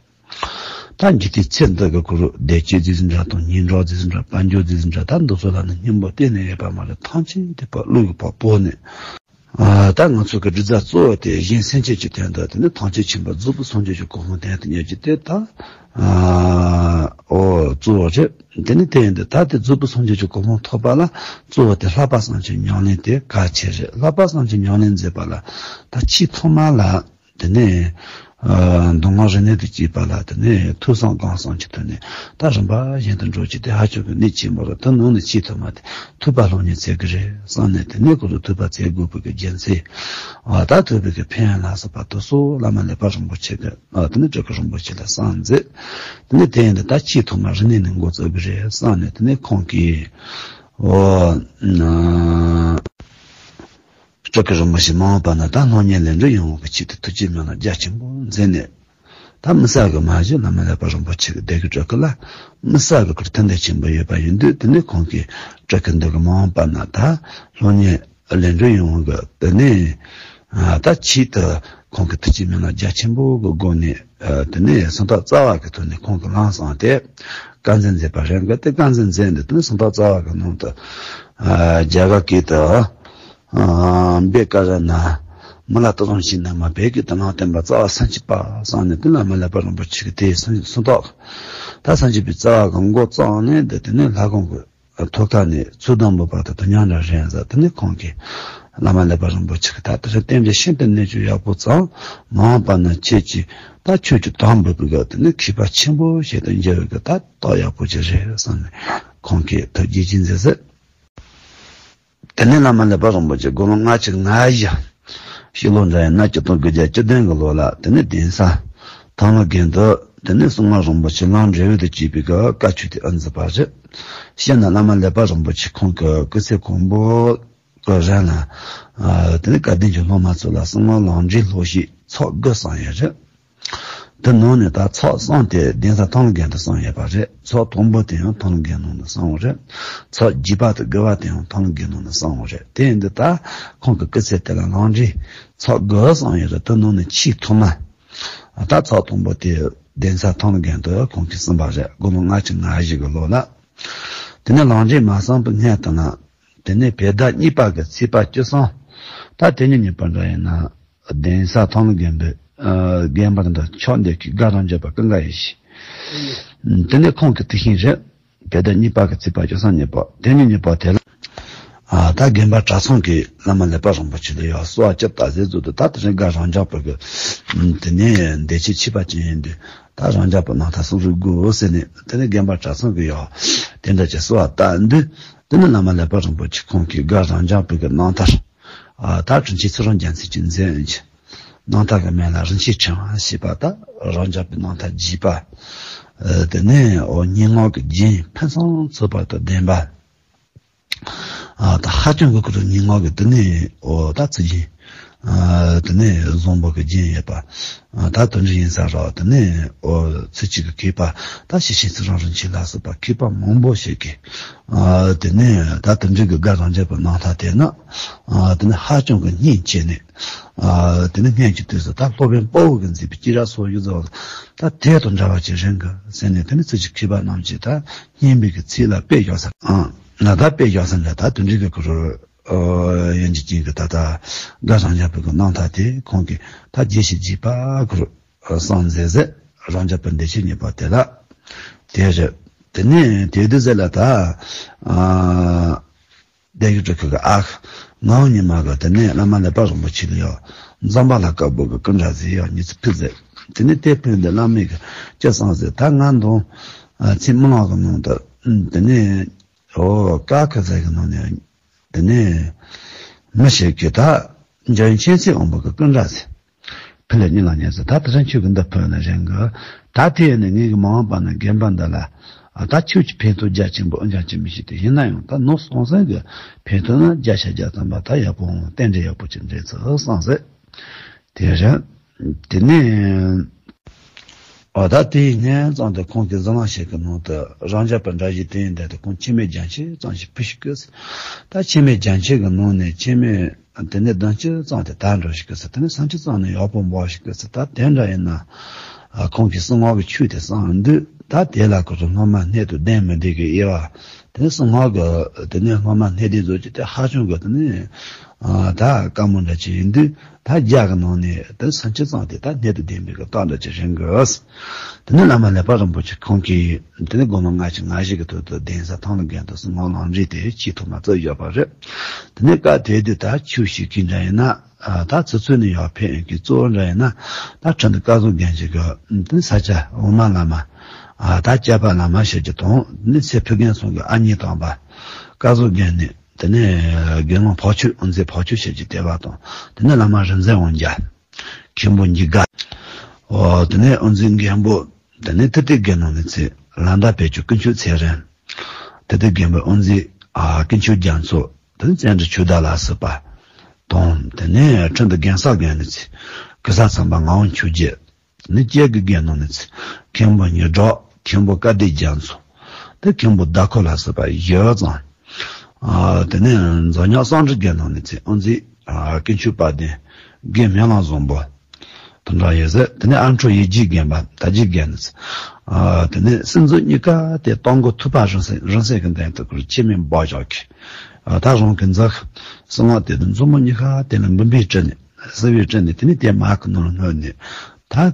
ད་འཇིག་རྟེན་ཚེ་འདི་གི་ཁོ་རང་བདེ་སྐྱིད་རྫས་འདྲ་དང་ཉེ་འགྲོགས་རྫས་འདྲ་དཔལ་འབྱོར་རྫས་འདྲ་ད་འདི་ཚོ་ལ་ནི་སྙིང་པོ་གཏན་ནས་ཡོད་པ་མ་རེད། ཐམས་ཅད་དེ་ཕར་བློ་གི་ཕར་སྤོས་ནས། ཨ། ད་ང་ཚོ་གི་སྒྲུབ་རྫས་གཙོ་བོ་དེ་གཞན་སེམས་ཅན་གྱི་དོན་དུ། དེ་ནི་ཐམས་ཅད་མཁྱེན་པ་རྫོགས་པའི་སངས་རྒྱས་ཀྱི་གོ་འཕང་དོན་དུ་གཉེར་རྒྱུ་དེ་ད། ཨ། འོ། གཙོ་བོ་རེད། དེ་ནི་དེ་ཡིན་དུས་ད་དེ་རྫོགས་པའི་སངས་རྒྱས་ཀྱི་གོ་འཕང་ཐོབ་པ་ལ་གཙོ་བོ་དེ་ལྷག་པ་བསམ་བྱའི་ཉམས་ལེན་དེ་གལ་ཆེ་རེད། ལྷག་པ་བསམ་བྱའི་ཉམས་ལེན་མཛད་པ་ལ་ད་ཆེས་ཐོག་མ་ལ། དེ་ནས། ཨ། མདོ་སྔགས་རིག་གནས་དང་བཅས་པ་ལ། དེ་ནས་ཐོས་བསམ་སྒོམ་གསུམ་གྱི་ཐོག་ནས་ད་རིམ་པ་བཞིན་དུ་འགྲོ་རྒྱུ་དེ་ཧ་ཅང་གི་གནད་ཆེན་པོ་རེད། དེ་ནང་ནས་ཆེས་ཐོག་མ་དེ་ཐོས་པ་སློབ་གཉེར་མཛད་དགོས་རེད་བསམ་ནས། དེ་ནས་ཁོ་ཚོ་ཐོས་པ་མཛད་དགོས་པའི་གི་རྒྱུ་མཚན། ཨ། ད་ཐོས་པའི་གི་ཕན་ཡོན་ལ་སོགས་པ་དེ་ཚོ་བླ་མ་ཀླད་པ་རིན་པོ་ཆེ་གིས། ཨ། དེ་ནས་སྤྲུལ་སྐུ་རིན་པོ་ཆེ་ལ་གསུངས་མཛད། དེ་ནས་དེ་ཡིན་དུས་ད་ཆེས་ཐོག་མ་རིག་གནས་ནས་འགོ་བཙུགས་དགོས་རེད་བསམ་ནས། དེ་ནས་ཁོང་གིས། འོ། ཨ། སྤྲུལ་སྐུ་རིན་པོ་ཆེ་མ་འོངས་པ་ན་ད་སློབ་གཉེར་ལས་འབྲས་ཡོང་བ་གི་ཆེད་དུ་ཐུགས་རྗེ་མི་ལ་རྒྱ་ཆེན་པོ་མཛད་ནས། ད་མི་གསལ་གི་མ་གཞི་བླ་མ་ཀླད་པ་རིན་པོ་ཆེ་གི་སྡེ་གི་སྤྲུལ་སྐུ་ལ་མི་གསལ་གི་ཁུར་མཐུན་འདེད་ཆེན་པོ་ཡོད་པ་ཡིན་དུས། དེ་ནས་ཁོང་གིས་སྤྲུལ་སྐུ་འདི་གི་མ་འོངས་པ་ན་ད་སློབ་གཉེར་ལས་འབྲས་ཡོང་བ་གི། དེ་ནས། ཨ། ད་ཆེད་དུ་ཁོང་གི་ཐུགས་རྗེ་མི་ལ་རྒྱ་ཆེན་པོ་གི་སྒོ་ནས། ཨ། དེ་ནས་སུམ་རྟགས་རྩ་བ་གི་ཐོག་ནས་ཁོང་གིས་ལམ་གསུངས་ཏེ། བཀའ་འཛིན་མཛད་པ་རེད་གི། དེ་བཀའ་འཛིན་མཛད་འདི་དེ་ནས་སུམ་རྟགས་རྩ་བ་གི་ནང་དུ། ཨ། རྒྱ་གར་སྐད་དུ། ཨ། བཻ་ཀ་ཡ་ན། མི་ལ་དེ་ཙམ་ཞིག་ནི་མ། བོད་སྐད་དུ་ལམ་སྟོན་པ་རྩ་བ་སུམ་ཅུ་པ་གསུངས་ནས། དེ་བླ་མ་ཀླད་པ་རིན་པོ་ཆེ་གིས་དེ་སུམ་སུམ་རྟགས། ད་སུམ་ཅུ་པའི་རྩ་བ་གི་འགོ་བརྩམས་ནས། འདི་དེ་ནས་ལྷ་ཁང་གི་ཐོག་ཁ་ནས་ཚུར་དང་པོ་བར་དུ་དོན་ཉམས་འདྲ་རེད་ཟེར། དེ་ནས་ཁོང་གིས་བླ་མ་ཀླད་པ་རིན་པོ་ཆེ་གིས་ད་དེ་རིང་བསྟན་པའི་ཤིན་ཏུ་གནད་གཅོད་ཡག་པོ་ཙམ། མ་འོངས་པ་ན་ཁྱེད་ཀྱིས་ད་ཆོས་ཀྱི་དོན་འབུལ་བའི་གི། དེ་ནས་མཁས་པ་ཆེན་པོ་ཞིག་ཏུ་འགྱུར་བའི་གི་ད་རྟགས་ཡག་པོ་ཅིག་རེད་བསམ་ནས་ཁོང་གིས་ཐུགས་རྗེ་ཆེ་མཛད་ཟེར། དེ་ནས་བླ་མ་ཀླད་པ་རིན་པོ་ཆེ་དགུང་ལོ་ལྔ་བཅུ་ང་བཞི། ཕྱི་ལོ་འདྲ་ཡིན་ན་ཆིག་སྟོང་དགུ་བརྒྱ་བཅུ་བདུན་གྱི་ལོ་ལ། དེ་ནས་གདན་ས་ཐང་ལྷ་དགོན་དུ། དེ་ནས་གསང་སྔགས་རིན་པོ་ཆེ་ལམ་འབྲས་བུ་དང་བཅས་པའི་གི་བཀའ་ཆོས་དེ་ཨ་མཛད་པ་རེད། སྤྱིར་ན་བླ་མ་ཀླད་པ་རིན་པོ་ཆེ་ཁོང་གི་སྐུ་ཚེ་གང་པོ་གི་རིང་ལ། ཨ། དེ་ནས་སྐལ་ལྡན་གྱི་སློབ་མ་ཚོ་ལ་གསང་སྔགས་ལམ་འབྲས་སློབ་བྱེད་ཚོགས་དགུ་གསུངས་ཡོད་རེད། དེ་ནང་ནས་ད་ཚོགས་གསུམ་དེ་གདན་ས་ཐང་ལྷ་དགོན་དུ་གསུངས་ཡོད་པ་རེད། ཚོགས་དང་པོ་དེ་ཡང་ཐང་ལྷ་དགོན་ནང་ནས་གསུངས་པ་རེད། ཚོགས་བརྒྱད་པ་དང་དགུ་པ་དེ་ཡང་ཐང་ལྷ་དགོན་ནང་ནས་གསུངས་པ་རེད། དེ་ཡིན་དུས་ད་ཁོང་གི་སྐུ་ཚེ་དེ་ལ་ལམ་འབྲས་ཚོགས་དགུ་གསུངས་ཡོད་རེད། དེ་ནང་ནས་ཆེས་ཐོག་མ། ད་ཚོགས་དང་པོ་དེ་གདན་ས་ཐང་ལྷ་དགོན་དུ་ཁོང་གིས་གསུངས་པ་རེད། དགུང་ལོ་ལྔ་བཅུ་ང་བཞི་གི་ལོ་ལ། དེ་ནས་ལམ་འབྲས་མ་གསུངས་པའི་སྔོན་དུ་ན། དེ་ནས་བོད་ཟླ་གཉིས་པ་གི་ཚེས་པ་བཅུ་གསུམ། ད་དེ་ཉིན་ཉིན་པར་འདྲ་ཡིན་ན། གདན་ས་ཐང་ལྷ་དགོན་པའི། ཨ། དགོན་པར་འདུག་ཕྱག་འདེབས་མཁན་དགའ་རབ་འབྱོར་པ་ཀུན་དགའ་ཡེ་ཤེས། དེ་ནས་ཁོང་གི་དུས་ཆེན་རེད། བོད་ཟླ་གཉིས་པ་གི་ཚེས་པ་བཅུ་གསུམ་ཉིན་པ། དེ་ཉིན་ཉིན་པ་དེ་ལ། ཨ། ད་དགོན་པ་གྲྭ་ཚང་གིས་བླ་མ་ཀླད་པ་རིན་པོ་ཆེ་ལ་ཡང་གསོལ་བ་ཅི་བཏབ་ཟེར་ཚུལ་དུ། ད་དེ་རིང་དགའ་རབ་འབྱོར་པ་གི། དེ་ནས་འདས་ཕྱི་ཕྱི་པ་ཅན་ཡིན་དུས། ད་རབ་འབྱོར་པའི་རྣམ་ཐར་གསུང་རོགས་དགོས་ཟེར་ནས། དེ་ནས་དགོན་པ་གྲྭ་ཚང་གིས་ཡང་དེ་འདྲ་ཅིག་གསོལ་བ་བཏབ་དུས། དེ་ནས་བླ་མ་ཀླད་པ་རིན་པོ་ཆེ་ཁོང་གིས་དགའ་རབ་འབྱོར་པ་གི་རྣམ་ཐར། ཨ། ད་དྲིན་ཅན་ཚེ་རིང་རྒྱལ་མཚན་གྱིས་མཛད་ཀྱི་རྣམ་ཐར་གྱི་མིང་ལ་རིན་ཆེན་ཕྲེང་བ་ཞེས་པ། ད་རབ་འབྱོར་པའི་རྣམ་ཐར་རྒྱས་པ། ཨ། དེ་ནས། འོ། སྙན་ངག་གི་རྒྱན་ཕུན་སུམ་ཚོགས་པ་དང་ལྡན་པ། ཨ། ད་ཧ་ཅང་གི་ཁོ་རང་སྙན་ངག་གི་དེ་ནས། འོ། ད་ཚིག་རྒྱན། ཨ། དེ་ནས་བཟང་པོ་གི་རྒྱན་ཡོད་པ། ཨ། ད་དེ་འདྲ་ཡིན་ས་རེད། དེ་ནས། འོ། ཚིག་གཅིག་གི་མཁས་པ། ད་ཞེ་ཆེན་ཚེ་རིང་རིན་ཆེན་ལ་སོགས་པ་མཁས་པ་མང་པོ་ཞིག་གིས། ཨ། དེ་ནས་ད་དེ་འདྲ་གི་དགའ་རབ་འབྱོར་པའི་རྣམ་ཐར་དེ་ནི། ཨ། དེ་ནི་ཧ་ཅང་གི་སྙིང་རྗེ་ནས། ཨ། དེ་ནི་སྔོན་གྱི་དུས་སུ་ད་སློབ་དཔོན་དཔའ་བོ་གིས་མཛད་པའི་སྐྱེས་རབས་སོགས་ཡོད་ཚོ་ད་དེ་དང་འདྲ་བ་ཅིག་རེད་གི་ཟེར་ནས། དེ་ནི་ཚིག་གཅིག་མཁས་པ་རྣམས་ཀྱིས་ད་སྙན་པའི་གི་ཚིག་ལ་དཔེ་བཞག་ས། ཨ། ང་ད་དཔེ་བཞག་ས་འདྲ། ད་དེ་འདྲ་གི་ཁོ་རང་། ཨ། ཡིན་གྱི་རྐྱེན་གྱིས་ད་ལྟ་དགའ་རབ་འབྱོར་པ་གི་རྣམ་ཐར་དེ་ཁོང་གིས་ད་རྒྱས་ཤིང་རྒྱས་པ་ཁོ་རང་གསུངས་མཛད་ཟེར། རབ་འབྱོར་པ་འདས་ཕྱི་ཉིན་པ་དེ་ལ། དེ་རེད། དེ་ནས་དེ་དུས་ཟེར་ལ་ད། ཨ། སྡེ་བཞི་སྤྲུལ་སྐུ་གི་ཨ་ཁུ་ངག་དབང་ཉི་མ་གིས་དེ་ནས་བླ་མ་ཀླད་པ་རིན་པོ་ཆེ་ལ་ཡང་འཛམ་བྷ་ལ་དཀར་པོ་གི་སྐུ་འདྲ་ཟིག་ཡང་ཉེ་ཚུལ་ཕུལ་ཟེར། དེ་ནས་དེ་ཕུལ་འདི་བླ་མས་གིས་ཅི་གསུངས་ཟེར། ད་ང་འདོན། ཨ། ཚིག་རྨི་ལམ་གི་ནང་དུ། ཨུམ། དེ་ནས། འོ། ཀ་ཁ་ཟེར་གི་ནང་ནས། དེ་ནས་མི་ཞིག་གིས་ད་འཇམ་དབྱངས་མཁྱེན་བརྩེ་དབང་པོ་གི་སྐུ་འདྲ་ཟེར། ཕུལ་ལ་གཉིད་ལ་ཉལ་ཟེར། ད་དེ་རིང་ཁྱོད་ཀྱི་འདི་ཕུལ་ན་རན་གི། ད་དེ་ཡིན་ནས་ངེད་ཀྱི་མ་འོངས་པ་ན་དགོན་པ་འདི་ལ་ཨ་ད་ཁྱོད་ཀྱི་ཕན་ཐོགས་རྒྱ་ཆེན་པོ་ཨ་འཇམ་ཆེན་མི་ཤེས་ཏེ། ཡིན་ན་ཡང་ད་ནོར་སོང་ཟིན་གི་ཕན་ཐོགས་ན་བརྒྱ་ཆ་བརྒྱ་ཐམ་པ་ད་ཡག་པོ་རྟེན་འབྲེལ་ཡག་པོ་ཅིག་འདྲེན་ཚུལ་བསམ་ཟེར། དེ་རེད། དེ་ནས་ཨ་ད་དེའི་ཉིན་ཙམ་དུ་ཁོང་གིས་གཟིམ་ལམ་ཞིག་གི་ནང་དུ་རང་རྒྱལ་པ་འདྲ་ཞིག་དེ་ཡིན་དེ་དུ་ཁོང་ཆེན་མོའི་རྒྱན་ཆས་ཙམ་ཞིག་ཕུལ་ཞིག་གི། ད་ཆེན་མོའི་རྒྱན་ཆས་ཀྱི་ནང་ནས་ཆེན་མོའི་དེ་ནས་གདོང་ཅི་ཙམ་དེ་དར་འགྲོ་ཞིག་གི་ཟེར། དེ་ནས་སང་ཅི་ཙམ་ནས་ཡག་པོ་འབོག་ཞིག་གི་ཟེར། ད་དེ་འདྲ་ཡིན་ན་ཨ་ཁོང་གིས་གསང་སྔགས་ཀྱི་ཆོས་དེ་གསང་འདུག། ད་དེ་ལ་ཁོ་ཚོ་སློབ་མ་སྣེ་དུ་ལྡན་མི་བདེ་གི་དབྱེ་བ། དེ་ནས་གསང་སྔགས་ཀྱི་དེ་ནས་སློབ་མ་སྣེ་ལྡན་བཟོ་རྒྱུ་དེ་ཧ་ཅང་གི་དེ་ནས་ཨ་ད་དཀའ་མོ་འདྲ་ཅིག་ཡིན་དུས། ད་རྒྱ་གི་ནང་ནས་དེ་སང་ཅི་ཙམ་དེ་ད་སྣེ་དུ་ལྡན་པའི་གི་རྟགས་འདྲ་ཅིག་རིང་གི། དེ་ནས་བླ་མ་ཀླད་པ་རིན་པོ་ཆེ་ཁོང་གིས་དེ་ནས་དགོང་མོ་ལྔ་ཅུ་ང་བཞི་གི་ཐོག་ཏུ་གདན་ས་ཐང་ལ་རྒན་དུ་གསང་སྔགས་ལམ་རིམ་དེ་ཆེས་ཐོག་མ་བརྩི་བཞག་པ་རེད། དེ་ནས་སྐབས་དེ་དུས་ད་ཆོས་བཤད་མཁན་འདྲ་ཡིན་ན་ཨ་ད་ཚུ་ཚོད་ནས་ཡར་ཕེབས་ཡོང་གི། གཙོ་བོ་འདྲ་ཡིན་ན་ད་ཁྲི་འདུ་བཀའ་ཟུར་རྒན་ཞིག་གི་དེ་ནས་ས་སྐྱ་འོག་མ་བླ་མ་ཨ་ད་སྐྱབས་པ་བླ་མ་ཞེས་ཀྱི་དང་། དེ་ནས་སྲས་ཕུར་རྒན་ཚང་གི་ཨ་མྱེས་དམ་པ་བཀའ་ཟུར་རྒན་ནས། དེ་ནས་དགེ་སློང་འཕགས་མཆོག་དབུ་མཛད་འཕགས་མཆོག་ཞེས་ཀྱི་དེ་བ་དང་། དེ་ནས་བླ་མ་རིག་འཛིན་དབང་རྒྱལ། མཁན་པོ་ཉི་དགའ། འོ་དེ་ནས་དབུ་མཛད་མགོན་པོ། དེ་ནས་ཏི་ཏི་དགེ་སློང་ནས་ཚེ་ལ་མདའ་བེད་སྤྱོད་དཀོན་མཆོག་ཚེ་རིང་། ཏི་ཏི་དགོན་པའི་དབུ་མཛད་ཨ་དཀོན་མཆོག་རྒྱ་མཚོ། དེ་ནས་བཙན་འབྲི་ཆོས་བདག་ལ་སོགས་པ་དང་། དེ་ནས་ཁྲི་འདུ་རྒན་གསར་རྒན་ནས་ཚེ་གེ་སར་ཚངས་པ་ངག་དབང་ཆོས་རྒྱལ། ནི་སྐྱེ་དགུའི་དགེ་སློང་ནི་ཚེ་མཁན་པོ་ཉི་སྒྲོག། མཁན་པོ་བཀའ་བདེ་རྒྱ་མཚོ། དེ་མཁན་པོ་ཟླ་འཁོར་ལ་སོགས་པ་ཡོད་ཙང་། ཨ་དེ་ནས་འཛམ་གླིང་གསང་འདུས་དགེ་སློང་ནི་ཚེ་དབུ་མཛད་ཨ་དཀོན་མཆོག་དཔལ་ལྡན། དགེ་སྨོན་ལམ་བཟང་པོ། དེ་འདྲ་ཡོད་ཟེར། དེ་ནས་ཨ་འཕྲོ་ཡེ་རྒྱས་དགོན་པ་དར་རྒྱས་དགོན་ནི་ཚེ། ཨ་དེ་ནས་སྲིད་མཛོད་གཉིས་ཀ་དེ་རྟ་མགོ་ཐུབ་པ་རིང་བསྲེལ་རིང་བསྲེལ་གྱི་མདུན་དུ་ཁུར་ཆེ་མེ་འབར་བཞག་གི། ཨ་ད་རང་གི་འཛག་གསང་སྔགས་དེ་དུ་མཛུབ་མོ་གཉིས་ཀ་དེ་ལ་འབུམ་པའི་སྤྲིན་ནས། བསིལ་བའི་སྤྲིན་ནི་དེ་ནི་དེ་མ་གི་ནོར་སྔོན་ནས། ད་ཨ་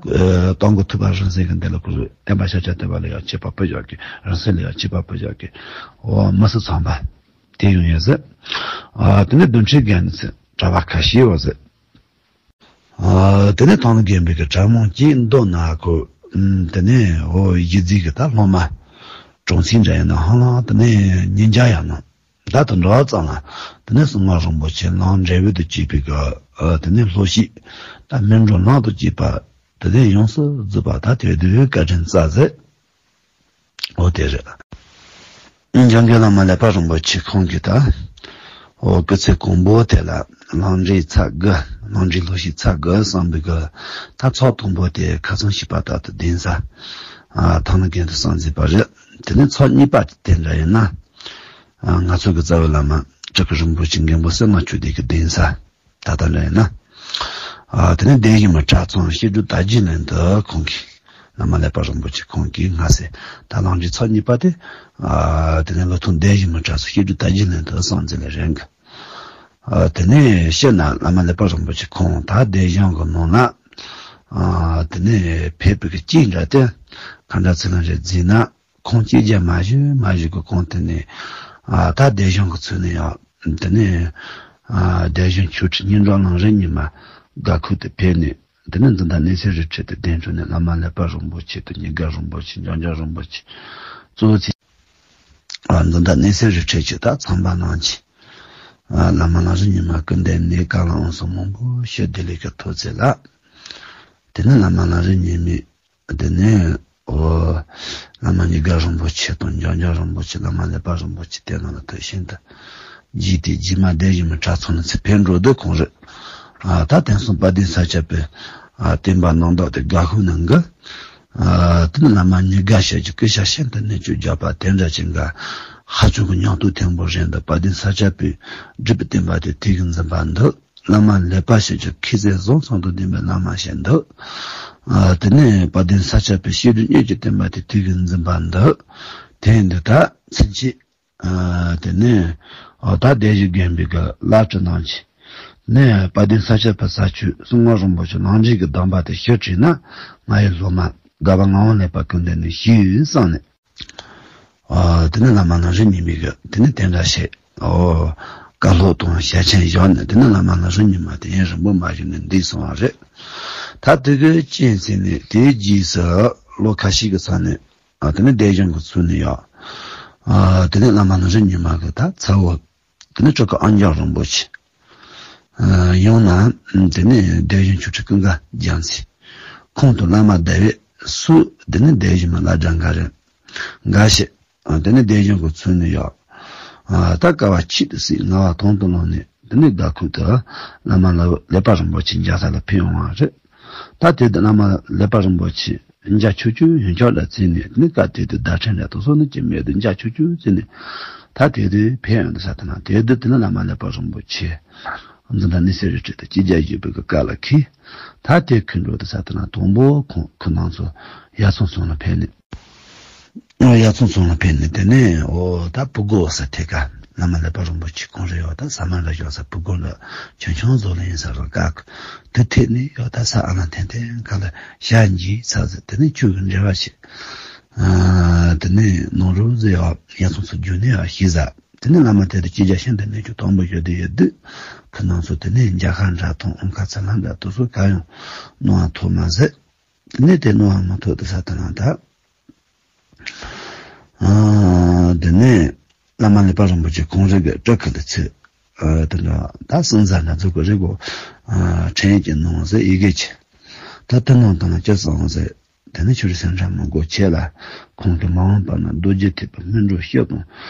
སྟོང་གི་ཐུབ་པ་རིང་བསྲེལ་གྱི་འདི་ལ་ཁོ་ཚོས་བསྟན་པ་ཤཱཀྱ་ཐུབ་པ་ལ་ཡང་མཆོད་པ་ཕུལ་བཞག་གི། རིང་བསྲེལ་ལ་ཡང་མཆོད་པ་ཕུལ་བཞག་གི། འོ་མི་སུ་ཚང་པ་དེ་ཡོང་ཡོད་ཟེར། ཨ་དེ་ནི་རྡུལ་ཕྲན་རྒན་ནི་ཚེ་གྲྭ་པ་ཁ་ཤས་ཡོད་ཟེར། ཨ་དེ་ནི་ཐང་ལ་རྒན་པའི་གི་གྲྭ་མང་གྱིས་མདོ་ན་ཁོ། ཨུམ་དེ་ནི་འོ་ཡི་རྫི་གི་ད་སློབ་མ་གྲོང་ཚིག་འདྲ་ཡིན་ན་ཧང་ལང་དེ་ནི་ཉིན་འཇའ་ཡང་ན། ད་དུ་འགྲོ་བ་ཙམ་ལ། དེ་ནས་གསང་སྔགས་རིན་པོ་ཆེ་ལམ་འབྲས་བུ་དུ་སྐྱེས་པའི་གི། ཨ་དེ་ནས་ལྷོ་ཞིག་ད་སྨིན་གྲོལ་ལམ་དུ་སྐྱེས་པ། དེ་ནས་ཡོངས་སུ་རྫོགས་པ་ད་དེ་དུས་བཀའ་དྲིན་སྩལ་ཟེར། འོ་དེ་རེད། འཇམ་མགོན་བླ་མ་ཀླད་པ་རིན་པོ་ཆེ་ཁོང་གིས་ད། འོ་སྐུ་ཚེ་གང་པོ་དེ་ལ་ལམ་འབྲས་ཚར་དགུ། ལམ་འབྲས་ལྷོ་ཞིག་ཚར་དགུ་བསམ་པའི་གི། ད་ཚོགས་དང་པོ་དེ་ཁ་སང་ཤིས་པ་ད་དུ་གདན་ས། ཨ་ཐང་ལ་རྒན་དུ་གསང་མཛད་པ་རེད། དེ་ནས་ཚོགས་གཉིས་པ་དེ་འདྲ་ཡིན་ན། ཨ་ང་ཚོ་གི་རྩ་བའི་བླ་མ་སྤྲུལ་སྐུ་རིན་པོ་ཆེ་མགོན་པོ་སེར་མ་ཆོས་སྡེ་གི་གདན་ས་ད་ལྟ་འདྲ་ཡིན་ན། ཨ་དེ་ནས་སྡེ་བཞི་མི་ཁྲ་ཚང་བཤད་སྒྲུབ་དར་རྒྱས་གླིང་དུ་ཁོང་གིས། བླ་མ་ཀླད་པ་རིན་པོ་ཆེ་ཁོང་གིས་སྔ་སེ་ད་ལམ་འབྲས་ཚོགས་གཉིས་པ་དེ། ཨ་དེ་ནས་ལོ་ཐོག་སྡེ་བཞི་མི་ཁྲ་ཚང་བཤད་སྒྲུབ་དར་རྒྱས་གླིང་དུ་གསང་མཛད་ལས་རིང་གི། ཨ་དེ་ནས་ཕྱིར་ན་བླ་མ་ཀླད་པ་རིན་པོ་ཆེ་ཁོང་ད་སྡེ་གཞུང་གི་ནང་ན། ཨ་དེ་ནས་ཕེབས་པའི་གི་རྐྱེན་འདྲ་དེ་ག་འདྲ་ཚུལ་ལ་རེད་ཟེར་ན། ཁོང་སྐྱེས་རྒྱ་མ་བཞུགས་མ་བཞུགས་ཀྱི་གོང་དེ་ནས། ཨ་ད་སྡེ་གཞུང་གི་ཚུལ་ནས་ཡང་དེ་ནས། ཨ་སྡེ་གཞུང་ཆོས་ཁྲི་སྙན་གྲགས་གླིང་རིམ་གཉིས་མ་དགའ་ཁུལ་དུ་ཕེབས་ནས། དེ་ནས་འཛིན་བདག་གནས་སེལ་རི་ཁྲོད་དུ་གདན་དྲངས་ནས་བླ་མ་ཀླད་པ་རིན་པོ་ཆེ་དང་ཉི་དགའ་རིན་པོ་ཆེ་འཇམ་དབྱངས་རིན་པོ་ཆེ་གཙོ་བོ་ཚེ། ཨ་འཛིན་བདག་གནས་སེལ་རི་ཁྲོད་ཀྱི་ད་ཚངས་པ་གནང་ཆེ། ཨ་བླ་མ་གླིང་རིམ་གཉིས་མ་སྐུ་མདུན་ནས་བཀའ་སློབ་འོང་སོང་མང་པོ་ཞུ་བདེ་ལེགས་ཀྱི་ཐུགས་བརྩེ་ལ། དེ་ནས་བླ་མ་གླིང་རིམ་གཉིས་མའི། དེ་ནས་འོ། བླ་མ་ཉི་དགའ་རིན་པོ་ཆེ་དང་འཇམ་དབྱངས་རིན་པོ་ཆེ། བླ་མ་ཀླད་པ་རིན་པོ་ཆེ་དེ་རྣམས་ལ་ཐུགས་ཤིན་ཏུ་དགྱེས་ཏེ། རྗེས་མ་སྡེ་བཞི་མི་ཁྲ་ཚང་ནས་ཚེ་ཕེབས་འགྲོ་དུས་ཁོང་རེད། ཨ་ད་དེང་སང་དཔལ་ལྡན་ས་སྐྱ་པའི་ཨ་བསྟན་པ་རྣམ་དག་དེ་དགའ་ཤོས་ནང་གི། ཨ་དེ་ནི་བླ་མ་ཉི་དགའ་ཞེས་ཀྱི་སྐུ་ཞབས་ཤིན་ཏུ་གནས་ཆུང་རྒྱག་པ་དེ་འདྲ་ཅན་ག་ཧ་ཅང་གི་ཉམས་རྟོགས་ཐོན་པོ་རེད་འདུག། དཔལ་ལྡན་ས་སྐྱ་པའི་སྒྲུབ་པའི་བསྟན་པ་དེ་དུས་ཀྱི་འཛིན་པ་འདུག། བླ་མ་ཀླད་པ་ཞེས་ཀྱི་མཁས་བཙུན་བཟང་ཙམ་དུ་ལྡན་པའི་བླ་མ་ཞིག་འདུག། ཨ་དེ་ནས་དཔལ་ལྡན་ས་སྐྱ་པའི་བཤད་སྒྲུབ་གཉིས་ཀྱི་བསྟན་པ་དེ་དུས་ཀྱི་འཛིན་པ་འདུག། དེ་ཡིན་དུས་ད་ཚུན་ཆད། ཨ་དེ་ནས་ཨ་ད་སྡེ་བཞི་དགོན་པའི་གི་བླ་སྤྲུལ་རྣམས་ཀྱིས་ནས་དཔལ་ལྡན་ས་སྐྱ་པའི་ས་ཆུ་གསང་སྔགས་རིན་པོ་ཆེ་ལམ་འབྲས་ཀྱི་གདམས་པ་དེ་ཞུ་བྱས་ན། ང་ཡི་སློབ་མ་དགའ་བ་ངག་དབང་ཀླད་པ་སྐུ་མདུན་ནས་ཞུས་བསམ་ནས། ཨ་དེ་ནས་བླ་མ་གླིང་རིམ་གཉིས་མའི་གི་དེ་ནས་དེ་འདྲ་བཤད། ཨོ་བཀའ་སློབ་དང་ཞལ་ཆེམས་བཞག་ནས། དེ་ནས་བླ་མ་གླིང་རིམ་གཉིས་མ་དེ་ཡུན་རིང་པོ་མ་བཞུགས་ནས་འདས་སོང་བ་རེད། ད་དེ་གི་རྐྱེན་ཟེར་ནས་དེའི་རྗེས་སུ་ལོ་ཁ་ཤས་ཀྱི་ཚབ་ནས། ཨ་དེ་ནས་སྡེ་གཞུང་གི་ཚུལ་ནས་ཡང་། ཨ་དེ་ནས་བླ་མ་གླིང་རིམ་གཉིས་མ་གི་ད་ཚ་བོ། དེ་ནས་སྤྲུལ་སྐུ་ཨ་འཇམ་རིན་པོ་ཆེ། ཡང་ན་དེ་ནས་སྡེ་གཞུང་ཆོས་ཁྲི་ཀུན་དགའ་རྒྱལ་མཚན། ཁོང་དུ་བླ་མ་བདེ་བས་སུ་དེ་ནས་སྡེ་གཞུང་མ་བླ་བྲང་འགའ་རེ་འགའ་ཞིག་དེ་ནས་སྡེ་གཞུང་གི་ཚུལ་ནས་ཡོད། ད་ཀ་བ་ཆེད་དུ་སྲིད་ང་བ་དོང་དུ་ལོང་ནས་དེ་ནས་དགའ་ཁུལ་དུ་བླ་མ་ལ་ལེགས་པ་རིན་པོ་ཆེ་མཇལ་ས་ལ་ཕེབས་འོང་བ་རེད། ད་དེ་དུ་བླ་མ་ལེགས་པ་རིན་པོ་ཆེ་མཇལ་ཆོག་ཆོག་ཡོན་ཆབ་ལ་བརྩིས་ནས་དེ་ནས་སྐབས་དེ་དུ་བརྡ་འཕྲིན་ལ་དུ་སོགས་ནི་ཅི་མེད་དུ་མཇལ་ཆོག་ཆོག་བརྩིས་ནས་ད་དེ་དུ་ཕེབས་ཡོང་དུ་ས་དུ་ན་དེ་དུ་དེ་ནས་བླ་མ་ལེགས་པ་རིན་པོ་ཆེ་འཛིན་གྲྭ་གནས་སེ་རི་ཁྲི་དུ་སྐྱེས་རྒྱ་བཞེས་པའི་གི་སྐབས་ལ་ཁེལ། ད་དེ་ཁུ་འགྲོ་དུ་ས་དུ་ན་དང་པོ་ཁོང་ཁུ་ནང་ཚོ་ཡ་ཚང་ཚང་ལ་ཕེབས་ནས། ཡ་ཚང་ཚང་ལ་ཕེབས་ནས་དེ་ནས་འོ་ད་ཕུ་གོ་ས་ཐེ་ཀ་བླ་མ་ལེགས་པ་རིན་པོ་ཆེ་ཁོང་རེ་ཡོད་ད་ས་མ་ར་ཞོག་ས་ཕུ་གོ་ལ་ཆུང་ཆུང་བཟོ་ལ་ཡིན་ས་རོ་ཀ་དེ་ཐེ་ནས་ཡོད་ད་ས་ཨ་ན་ཐེན་ཐེན་ཁ་ལ་ཞལ་འཇིགས་ས་ཟེར་དེ་ནས་ཆོས་ཀྱི་འབྲེལ་བ་བྱེད། དེ་ནས་ནང་རུ་ཟེར་ཡོད་ཡ་ཚང་ཚོ་རྒྱུ་ནས་ཡོད་ཤེས་ཟ། དེ་ནས་བླ་མ་དེ་དུ་སྐྱེས་རྒྱ་ཤིན་ཏུ་ནས་ཀྱང་དང་པོ་ཞུ་དུ་ཡོད་དུས་ཁོ་ནང་ཚོ་དེ་ནས་འཇའ་ཁ་འདྲ་དང་ཨོང་ཁ་ཚ་ལ་འདྲ་དུ་སོ་ག་ཡོང་སྣང་བ་ཐོག་མ་ཟད། དེ་ནས་དེ་སྣང་བ་མ་ཐོག་དུ་ས་དུ་ན་ད། དེ་ནས་བླ་མ་ལེགས་པ་རིན་པོ་ཆེ་ཁོང་རེ་གི་སྤྲུལ་སྐུ་དུ་ཚུད། དེ་འདྲ་ད་སྲིད་ཟ་འདྲ་ཚོ་གི་རེ་གོ་ཕྲན་གྱི་ནང་ཟེར་ཡི་གེ་ཆེ། ད་དེ་ནང་དུ་ན་ཅི་སོང་ཟེར། དེ་ནས་ཆུ་རུ་སེམས་ཁྲལ་མི་དགོས་ཆེ་ལ། ཁོང་གི་མ་འོངས་པ་ན་རྡོ་རྗེ་ཐེག་པའི་སྨིན་གྲོལ་སྐྱོབ་དང་།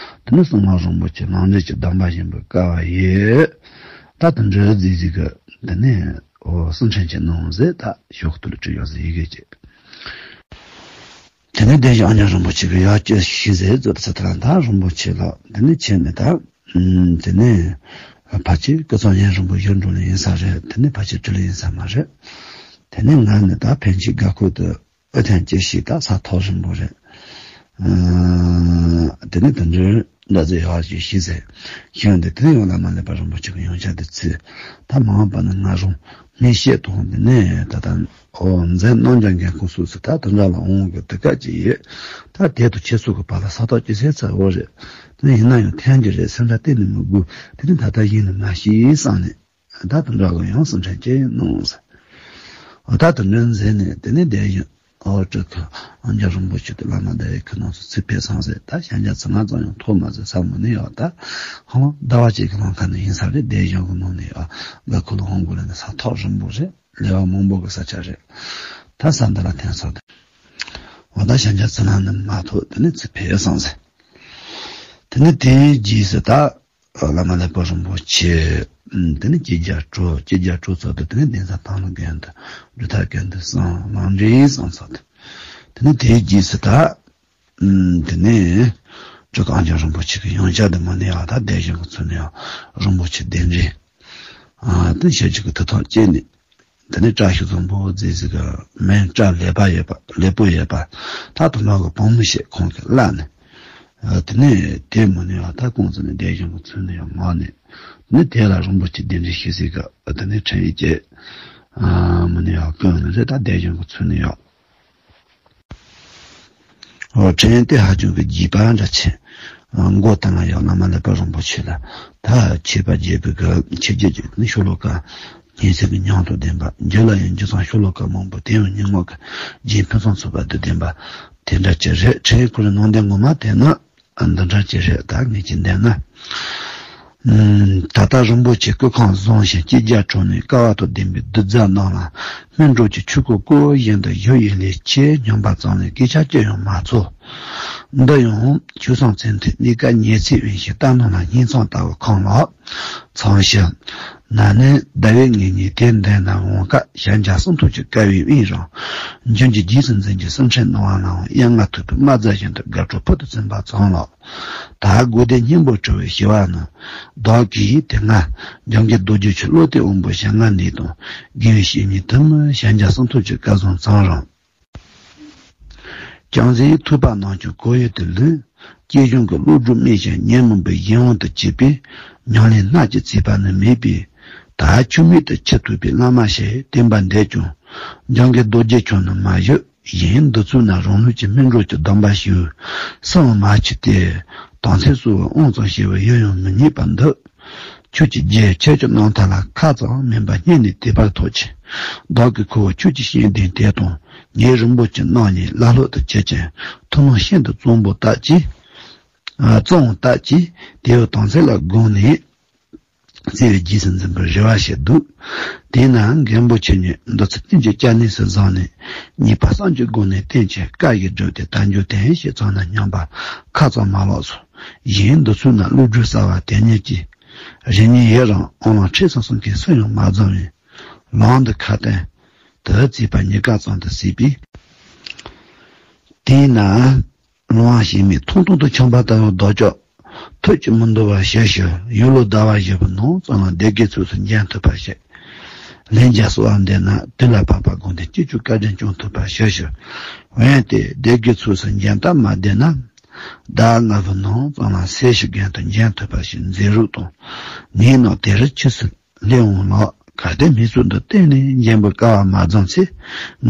དེ་ནས་གསང་སྔགས་རིན་པོ་ཆེ་ལམ་འབྲས་ཀྱི་གདམས་པ་བཞིན་པའི་དཀའ་བ་ཡོད། ད་དེ་འདྲའི་རྫས་ཟིག་གི་དེ་ནས་འོ་གསུང་འཕྲིན་གྱི་ནང་ཟེར་ད་ཞོག་ཏུ་ལ་བྲིས་ཡོད་ཟེར་ཡི་གེ་བྱས། དེ་ནས་བདེན་བཞི་ཨང་རྒྱ་རིན་པོ་ཆེ་གི་ཡར་སྐྱེ་ཤི་ཟེར་ཙོ་ད་ཚ་ད་ལ་ད་རིན་པོ་ཆེ་ལ་དེ་ནས་ཆེ་ནས་ད། དེ་ནས་ཕལ་ཆེར་སྐུ་ཚང་ཡན་རིན་པོ་ཡུལ་འགྲོ་ལ་ཡིན་ས་རེད། དེ་ནས་ཕལ་ཆེར་དྲི་ལ་ཡིན་ས་མ་རེད། དེ་ནས་ང་ནི་ད་ཕན་ཆད་དགའ་ཁུལ་དུ་ཨུ་ཐན་སྐྱེ་ཤི་ད་ས་ཐོག་རིན་པོ་རེད། དེ་ནས་དུ་འདྲེར་འདྲ་ཟེར་ཡག་ཅིག་ཤི་ཟེར། ཤི་ཡོང་དེ་དེ་ནས་ཡང་བླ་མ་ལེགས་པ་རིན་པོ་ཆེ་གི་ཡོན་ཆབ་དེ་ཚུད། ད་མ་འོངས་པ་ནི་ང་རང་མི་ཤེས་དང་དེ་ནས་ད་ལྟ། ཨོ་མཛད་རྣམ་རྒྱལ་འགན་ཁུར་སོ་སོ་ད་དུ་འདྲ་ལ་འོང་གི་དུ་ཀ་ཅི་ཡོད། ད་དེ་དུ་ཁྱེད་ཚོ་གི་བར་ལ་ས་ཐག་ཅི་ཟེར་ཚ་འོ་རེད། དེ་ཡིན་ན་ཡང་ཐན་གྱི་རེད་སེམས་ཁྲལ་གཏན་ནས་མི་དགོས། དེ་ནི་ད་ལྟ་ཡིན་ནི་མ་ཤེས་བསམ་ནས་ད་དུ་འདྲ་གི་ཡང་སེམས་ཁྲལ་ཅི་ཡིན་གནང་ཟེར། ཨོ་ད་དུ་འདྲ་མཛད་ནས་དེ་ནི་བསྡད་ཡིན། ཨོ་སྤྲུལ་སྐུ་ཨང་རྒྱ་རིན་པོ་ཆེ་དུ་བླ་མ་བདེ་བའི་ཁུ་ནང་སུ་ཚིག་ཕེབས་སང་ཟེར་ད་ཤན་རྒྱ་ཚི་ང་ཙམ་ཡང་ཐོག་མ་ཟེར་ས་མོ་ནི་ཡོད་ད། ཧང་ཟླ་བ་གཅིག་གི་ནང་ཁ་ནས་ཡིན་ས་རེད་བསྡད་ཡོང་གི་ནང་ནས་ཡོད་ད་ཁུ་ལོ་ཧོང་གུ་ལ་ནི་ས་ཐོག་རིན་པོ་རེད། ལེ་བ་མང་པོ་གི་ས་ཆ་རེད། ད་ས་འདི་ལ་འཐེན་སོང་སྟེ། འོ་ད་ཤན་རྒྱ་ཚི་ལ་ནི་མ་ཐོག་དེ་ནི་ཚི་ཕེ་སང་ཟེར། དེ་ནི་དེའི་རྗེས་སུ་ད་བླ་མ་ལེགས་པ་རིན་པོ་ཆེ། དེ་ནི་སྐྱེ་རྒྱ་གྲོལ་སྐྱེ་རྒྱ་གྲོལ་ཚོགས་དུ་དེ་ནི་གདན་ས་ཐང་ལ་རྒན་དུ་སྒྲུབ་ཐབས་རྒན་དུ་སང་ལང་འདྲེ་སང་ཚོགས་དུ། དེ་ནི་དེའི་རྗེས་སུ་ད། དེ་ནས་སྤྲུལ་སྐུ་ཨང་རྒྱ་རིན་པོ་ཆེ་གི་ཡོན་ཆབ་དེ་མ་ནི་ཡག་ད་བསྡད་ཞིང་གི་ཚུལ་ནི་ཡག་རིན་པོ་ཆེ་གདན་འདྲེན། དེ་ཞལ་གཅིག་གི་ཐུགས་ཐག་བཅད་ནས། དེ་ནས་བཀྲ་ཤིས་བཟང་པོ་རྫས་ཟིག་གི་མིང་བཀྲ་ལེགས་པ་ཡོད་པ་ལེགས་པོ་ཡོད་པ་ད་དུ་ནག་གི་བང་མི་ཤེས་ཁོང་གི་བླ་ནས། དེ་ནས་དེ་མ་ནི་ཡག་ད་ཀོང་ཙི་ནས་བསྡད་ཞིང་གི་ཚུལ་ནི་ཡག་ངག་ནས། དེ་ནས་དེ་ལ་རིན་པོ་ཆེ་གདན་འདྲེན་ཞུས་ཟིག་གི་དེ་ནས་ཕྲན་ཡིག་བཅས། མ་ནི་ཡག་ཀུན་ནི་རེད་ད་བསྡད་ཞིང་གི་ཚུལ་ནི་ཡག་འོ་དྲན་དེ་ཧ་ཅང་གི་རྒྱས་པ་འདྲ་ཆེ། མགོ་དང་ལ་ཡང་བླ་མ་ལེགས་པ་རིན་པོ་ཆེ་ལ་ད་ཆོས་པ་རྒྱས་པའི་གི་ཆོས་རྒྱལ་གྱི་ནི་ཤོ་ལོ་ཀ་སྙན་ཚིག་གི་ཉམས་དང་ལྡན་པ་རྒྱུད་ལ་ཡང་རྒྱུ་མཚན་ཤོ་ལོ་ཀ་མང་པོ་དེ་ཡང་ཉིན་ངོ་གི་རྗེས་ཕུན་སུམ་ཚོགས་པ་དང་ལྡན་པ་དེ་འདྲ་ཅིག་རེད། དྲན་ཁོ་རང་ནང་དོན་ངོ་མ་དེ་ནི་འདི་འདྲ་ཅིག་རེད་ད་ངེད་ཀྱི་འདས་ན། ད་ལྟ་རིན་པོ་ཆེ་སྐུ་ཁམས་བཟང་ཞིང་སྐྱེ་རྒྱ་གྲོལ་ནས་དཀའ་བ་དང་ལྡན་པའི་གདུལ་བྱ་རྣམས་ལ་སྨིན་གྲོལ་གྱི་ཆོས་སྐུ་སྐུ་བཞིན་དུ་བཞུགས་ཡོད་ལས་ཆེས་སྙམ་པ་ཙམ་ལས་སྐད་ཆ་གཅིག་ཡང་མ་ཚོར། འདི་ཡང་ཆོས་སྲུང་བཙན་ཐོས་གནས་སྐབས་ཉེ་ཚེ་དབེན་ཞིང་རྟ་ནོར་ལ་སྙིང་མཚམས་ལྟ་བུ་ཁོང་ལ། ཚངས་ཤིང་ན་ནིང་ཟླ་བའི་ངེས་ཉིན་དེ་འདི་ན་འོང་སྐབས་ཞལ་མཇལ་གསུང་ཐོས་ཀྱི་དཀའ་བའི་དབྱིངས་རང་། འབྱུང་གི་རྗེས་སུ་འཛིན་གྱི་སེམས་ཁྲལ་སྣང་བ་ནའང་དབྱར་རྔ་ཐོགས་པའི་དམར་རྫ་བཞིན་དུ་དགའ་སྤྲོ་ཕུལ་དུ་ཕྱིན་པ་ཙམ་ལགས། ད་དགོས་འདོད་སྙིང་པོར་གྲོལ་བའི་ཞི་བ་ནི། བདག་གིས་དེ་སྔ་འཇམ་མགོན་རྡོ་རྗེ་ཆོས་བློ་གཏད་དབང་པོ་ཞལ་སྔ་ནས་དང་དགེ་བའི་བཤེས་གཉེན་དུ་མ་ཞལ་མཇལ་གསུང་ཐོས་ཀྱི་སྐལ་བཟང་ཙམ་རང་། ཀྱང་ཟེར་ཐུབ་པ་ནང་བྱུང་གོ་ཡུལ་དུ་ལུས། སྐྱེས་གཞུང་གི་བློ་གྲོས་སྨིན་ཞིང་ཉོན་མོངས་པའི་གཞན་དབང་དུ་གྱུར་པས་ཉམས་ལེན་སྣ་གཅིག་བྱས་པ་ནི་མེད་པས། ད་ཆོས་མེད་དུ་ཁྱི་ཐུབ་པའི་བླ་མ་ཞིག་བསྟེན་པ་འདས་ཀྱང་འཇམ་མགོན་རྡོ་རྗེ་འཆང་ནི་མ་བཞུགས། གཞན་འདི་ཚོས་ན་རང་ལུགས་ཀྱི་སྨིན་གྲོལ་གྱི་སྡོམ་པ་ཞུས་སུའང་མ་མཆིས་ཏེ། དམ་ཚིག་སྲུང་བའི་དབང་ཙམ་ཞེས་པའི་ཡུལ་ཡང་མི་རྙེད་པར་འདུག་ཁྱོད་ཀྱི་རྗེ་ཁྱེད་ཀྱི་རྣམ་ཐར་ལ་ཁ་ཙམ་མིན་པ་སྙན་ནས་དད་པར་ཐོགས་ཀྱིས། བདག་གིས་ཁོ་བོ་ཁྱོད་ཀྱི་ཤེས་ལྡན་དེ་དང་ངའི་རིན་པོ་ཆེ་རྣམ་གཉིས་བླ་སློབ་ཏུ་བྱེད་ཅིང་ཐུགས་སྣང་ཤིན་ཏུ་གཙང་པོ་བཏབ་ཀྱིས། ཨ་གཙང་བོ་བཏབ་ཀྱིས་དེའི་དམ་ཚིག་ལ་དགོངས་ནས། བརྩེ་བའི་རྗེས་སུ་འཛིན་པར་རེ་བ་ཞིག་འདུག་དེས་ན་མགོན་པོ་ཁྱེད་ཉིད་མདོ་ཚིག་བསྟན་བཅོས་སྐྱབས་གནས་སུ་བཟུང་ནས། ཉེས་པ་བསམ་གྱིས་བསྒོམས་ནས་བསྟེན་ཅིང་བཀའ་བཞིན་བསྒྲུབས་ཏེ། དལ་འབྱོར་དེ་ཞིག་ཚང་ན་སྙམ་པ་ཁ་ཙམ་མ་ལོག་སོ། གཞན་འདི་ཚོའི་ནང་བློ་གྲོས་གསར་བ་དེ་ཉིད་ཀྱིས། རིམ་གཉིས་ཡི་རང་ཨོ་ལང་ཁྲིད་གསུམ་གསུམ་གྱིས་སུ་ཡང་མ་བརྫངས་པས། ལམ་འདི་ཁ་ཏོན་དུ་བརྩིས་པ་ཉིད་ཀ་ཙམ་དུ་ཟད་པས། དེས་ན། ལོང་བ་ཞིག་མེད་ཐུང་ཐུང་དུ་འཁྱམས་པ་ལྟ་བུ་ལྡོག་ཕྱོགས་ཐུགས་ཀྱིས་མི་འདོར་བར་ཞི་ཞིང་། ཡུལ་ལུ་ཟླ་བ་བཞི་པོ་ནང་ཙམ་ལ་སྡེ་དགེ་ཚོགས་སུ་འགྱེལ་ཐུབ་པར་ཤོག་ལན་བརྒྱ་གསོལ་བ་འདེབས་ན་དུས་ལ་བབ་པ་དགོངས་ཏེ་ཅི་བཅོལ་བཀའ་དྲིན་སྐྱོང་ཐུབ་པར་ཞུ་ཞུ། འོན་ཏེ་སྡེ་དགེ་ཚོགས་སུ་འགྱེལ་སྟབས་མ་བདེ་ན། ཟླ་ལྔ་པོ་ནང་ཙམ་ལ་སེར་ཤུལ་རྒན་དུ་འགྱེལ་ཐུབ་པ་ཞིག་མཛད་རོགས་དང་། ངའི་ནང་དེ་རུ་ཆུད་ཟོས་སླེབས་འོང་ལགས། གལ་ཏེ་མི་ཚོགས་འདི་གཏན་ནས་འགྱེལ་བར་སྐལ་བ་མ་བཟང་ཚེ།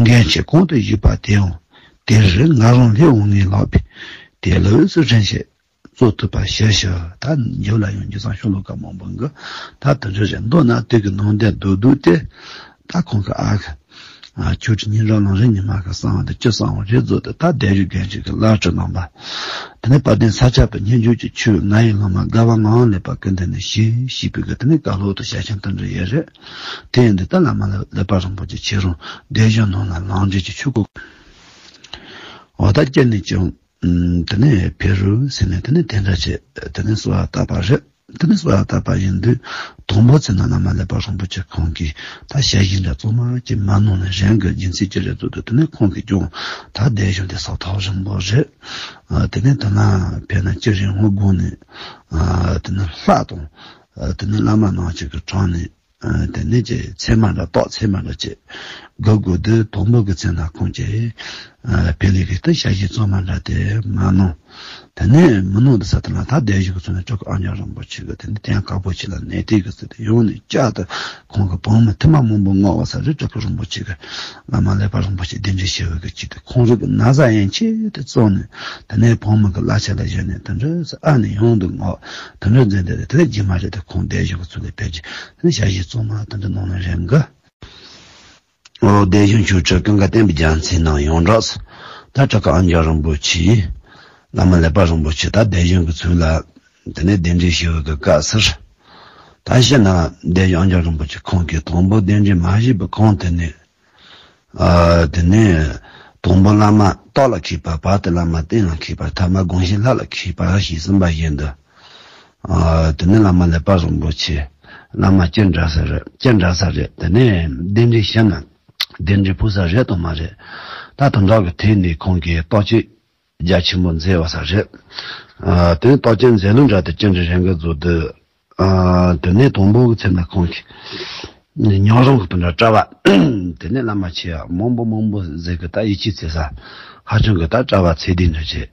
འགན་ཆེ་གོང་དུ་བཞུགས་པ་དེའང་དེ་རུ་ང་རང་སླེབས་འོང་ངེས་ལགས་པས། དེ་ལུགས་སུ་དྲན་ཤེས་གཙོ་ཐུབ་པ་ཞུ་ཞུ། ད་འཇུག་ལ་ཡང་འཇུག་སང་ཤོ་ལོ་ཀ་མང་པོ་འགི། ད་དུ་འདྲ་རེད་འདོད་ན་དེ་གི་ནང་དེ་སྡུག་སྡུག་སྟེ། ད་ཁོང་གི་ཨ་ཁ། ཨ་ཆོས་ཁྲི་ཉིན་རང་ལང་རིང་ཉི་མ་གི་གསང་བ་དེ་ཅི་གསང་བ་རེད་བཟོ་དེ། ད་སྡེ་བཞི་རྒན་ཆོས་ཀྱི་བླ་སྤྲུལ་རྣམ་པ། དེ་ནས་དཔལ་ལྡན་ས་སྐྱ་པའི་སྙན་བརྒྱུད་ཀྱི་ཆོས་ང་ཡི་སློབ་མ་དགའ་བ་ངག་དབང་ལེགས་པ་ཀུན་ལྡན་ནས་ཞེས་ཞུས་པའི་གི་དེ་ནས་བཀའ་སློབ་ཏུ་ཞལ་ཆེམས་དེ་འདྲ་ཡོད་རེད། དེ་ཡིན་དུས་ད་བླ་མ་ལེགས་པ་རིན་པོ་ཆེ་ཁྱེད་རང་སྡེ་བཞི་ནང་ལ་ལང་རྒྱུད་ཀྱི་ཆོས་སྐོར། འོ་ད་སྐྱེ་ནས་ཀྱང་དེ་ནས་ཕེབས་རོགས་ཟེར་ནས་དེ་ནས་དེ་འདྲ་བྱས་དེ་ནས་གསོལ་བ་བཏབ་པ་རེད། དེ་ནས་གསོལ་བ་བཏབ་པ་ཡིན་དུས་དང་པོ་ཚེ་ན་བླ་མ་ལེགས་པ་རིན་པོ་ཆེ་ཁོང་གིས་ད་ཞལ་བཞེས་འདྲ་གཙང་མ་ཅིག་མ་གནང་ནས་རན་གི་རྒྱུ་མཚན་ཅི་རེད་བཟོ་དུས། དེ་ནས་ཁོང་གིས་ཀྱང་ད་སྡེ་བཞི་འདི་ས་ཐག་རིང་པོ་རེད། ཨ་དེ་ནས་ད་ན་ཕེབས་ན་ཅི་རིང་ངུ་དགོངས་ནས། ཨ་དེ་ནས་ལྷ་དང་། ཨ་དེ་ནས་བླ་མ་ནང་ཅིག་གི་དྲུང་ནས། ཨ་དེ་ནས་ཅིག་ཚད་མ་འདྲ་རྟོགས་ཚད་མ་འདྲ་ཅིག་དགོས་དགོས་དུས་དང་པོ་གི་ཚེ་ན་ཁོང་གིས། ཨ་ཕེབས་ལས་ཀྱི་དེ་ཞལ་བཞེས་གཙང་མ་འདྲ་དེ་མ་གནང་། དེ་ནས་མི་གནང་དུས་ས་དེ་ལ་ད་སྡེ་བཞི་གི་ཚུལ་ནས་སྤྲུལ་སྐུ་ཨ་མྱེས་རིན་པོ་ཆེ་གི་དེ་ནས་དེ་ཡང་དཀར་པོ་ཆེ་ལ་ནས་དེ་གི་ཚུལ་དུ་ཡོང་ནས་བཅར་དུས་ཁོང་གི་བུ་མོ་ཐུན་མོང་མང་པོ་མངགས་པ་ས་རེད། སྤྲུལ་སྐུ་རིན་པོ་ཆེ་གི་བླ་མ་ལེགས་པ་རིན་པོ་ཆེ་གདན་འདྲེན་ཞུ་བའི་གི་ཆེད་དུ་ཁོང་རང་གི་ན་བཟའ་ཡན་ཆད་དེ་བཙོངས་ནས། དེ་ནས་བུ་མོ་གི་གླ་ཆ་ལ་བཞག་ནས་དེ་འདྲ་ཨ་ནི་ཡོང་དུ་ངོ་དེ་འདྲ་མཛད་དེ་དེ་རྗེས་མ་རེད་དེ་ཁོང་སྡེ་བཞི་གི་ཚུལ་ལས་ཕེབས་ཀྱི་དེ་ནས་ཞལ་བཞེས་གཙང་མ་དེ་འདྲ་གནང་ནས་རན་གི། འོ་སྡེ་བཞི་ཆོས་ཁྲི་ཀུན་དགའ་བསྟན་པའི་རྒྱལ་མཚན་ནང་ཡོངས་གྲགས་སུ་ད་སྤྲུལ་སྐུ་ཨ་མྱེས་རིན་པོ་ཆེ་བླ་མ་ལེགས་པ་རིན་པོ་ཆེ་ད་སྡེ་བཞི་གི་ཚུལ་ལ་དེ་ནས་གདན་འདྲེན་ཞུ་བའི་གི་སྐབས་སུ། ད་ཕྱི་ན་སྡེ་བཞི་ཨ་མྱེས་རིན་པོ་ཆེ་ཁོང་གིས་དང་པོ་གདན་འདྲེན་མ་ཞུས་པའི་གོང་དེ་ནས། ཨ་དེ་ནས་དང་པོ་བླ་མ་ལྟག་ལ་མཁས་པ། བར་དུ་བླ་མ་སྟེང་ལ་མཁས་པ། ཐ་མ་དགོངས་ཞུས་ལྷ་ལ་མཁས་པ་ཞེས་གསུངས་པ་བཞིན་དུ། ཨ་དེ་ནས་བླ་མ་ལེགས་པ་རིན་པོ་ཆེ་བླ་མ་ཅི་འདྲ་ས་རེད། ཅི་འདྲ་ས་རེད། དེ་ནས་གདན་འདྲེན་ཞུས་ན་གདན་འདྲེན་ཕུལ་ས་རེད་དང་མ་རེད། ད་དོན་དག་གི་ཐད་ནས་ཁོང་གིས་བརྟག་དཔྱད་རྒྱ་ཆེན་པོ་མཛད་པ་ས་རེད། ཨ་དེ་ནས་བརྟག་དཔྱད་མཛད་ལུགས་འདྲ་དེ་ཅི་འདྲ་རེད་གི་བཟོ་དུས། ཨ་དེ་ནས་དང་པོ་གི་ཚེ་ན་ཁོང་གིས་ཉང་རོང་གི་དོན་དག་གྲྭ་པ། དེ་ནས་བླ་མ་ཆེ་བ་མང་པོ་མང་པོ་ཟེར་གི་ད་ཡིད་ཆེས་ཚེ་ས་ཧ་ཅང་གི་ད་གྲྭ་པ་ཚད་ལྡན་འདྲ་ཅིག་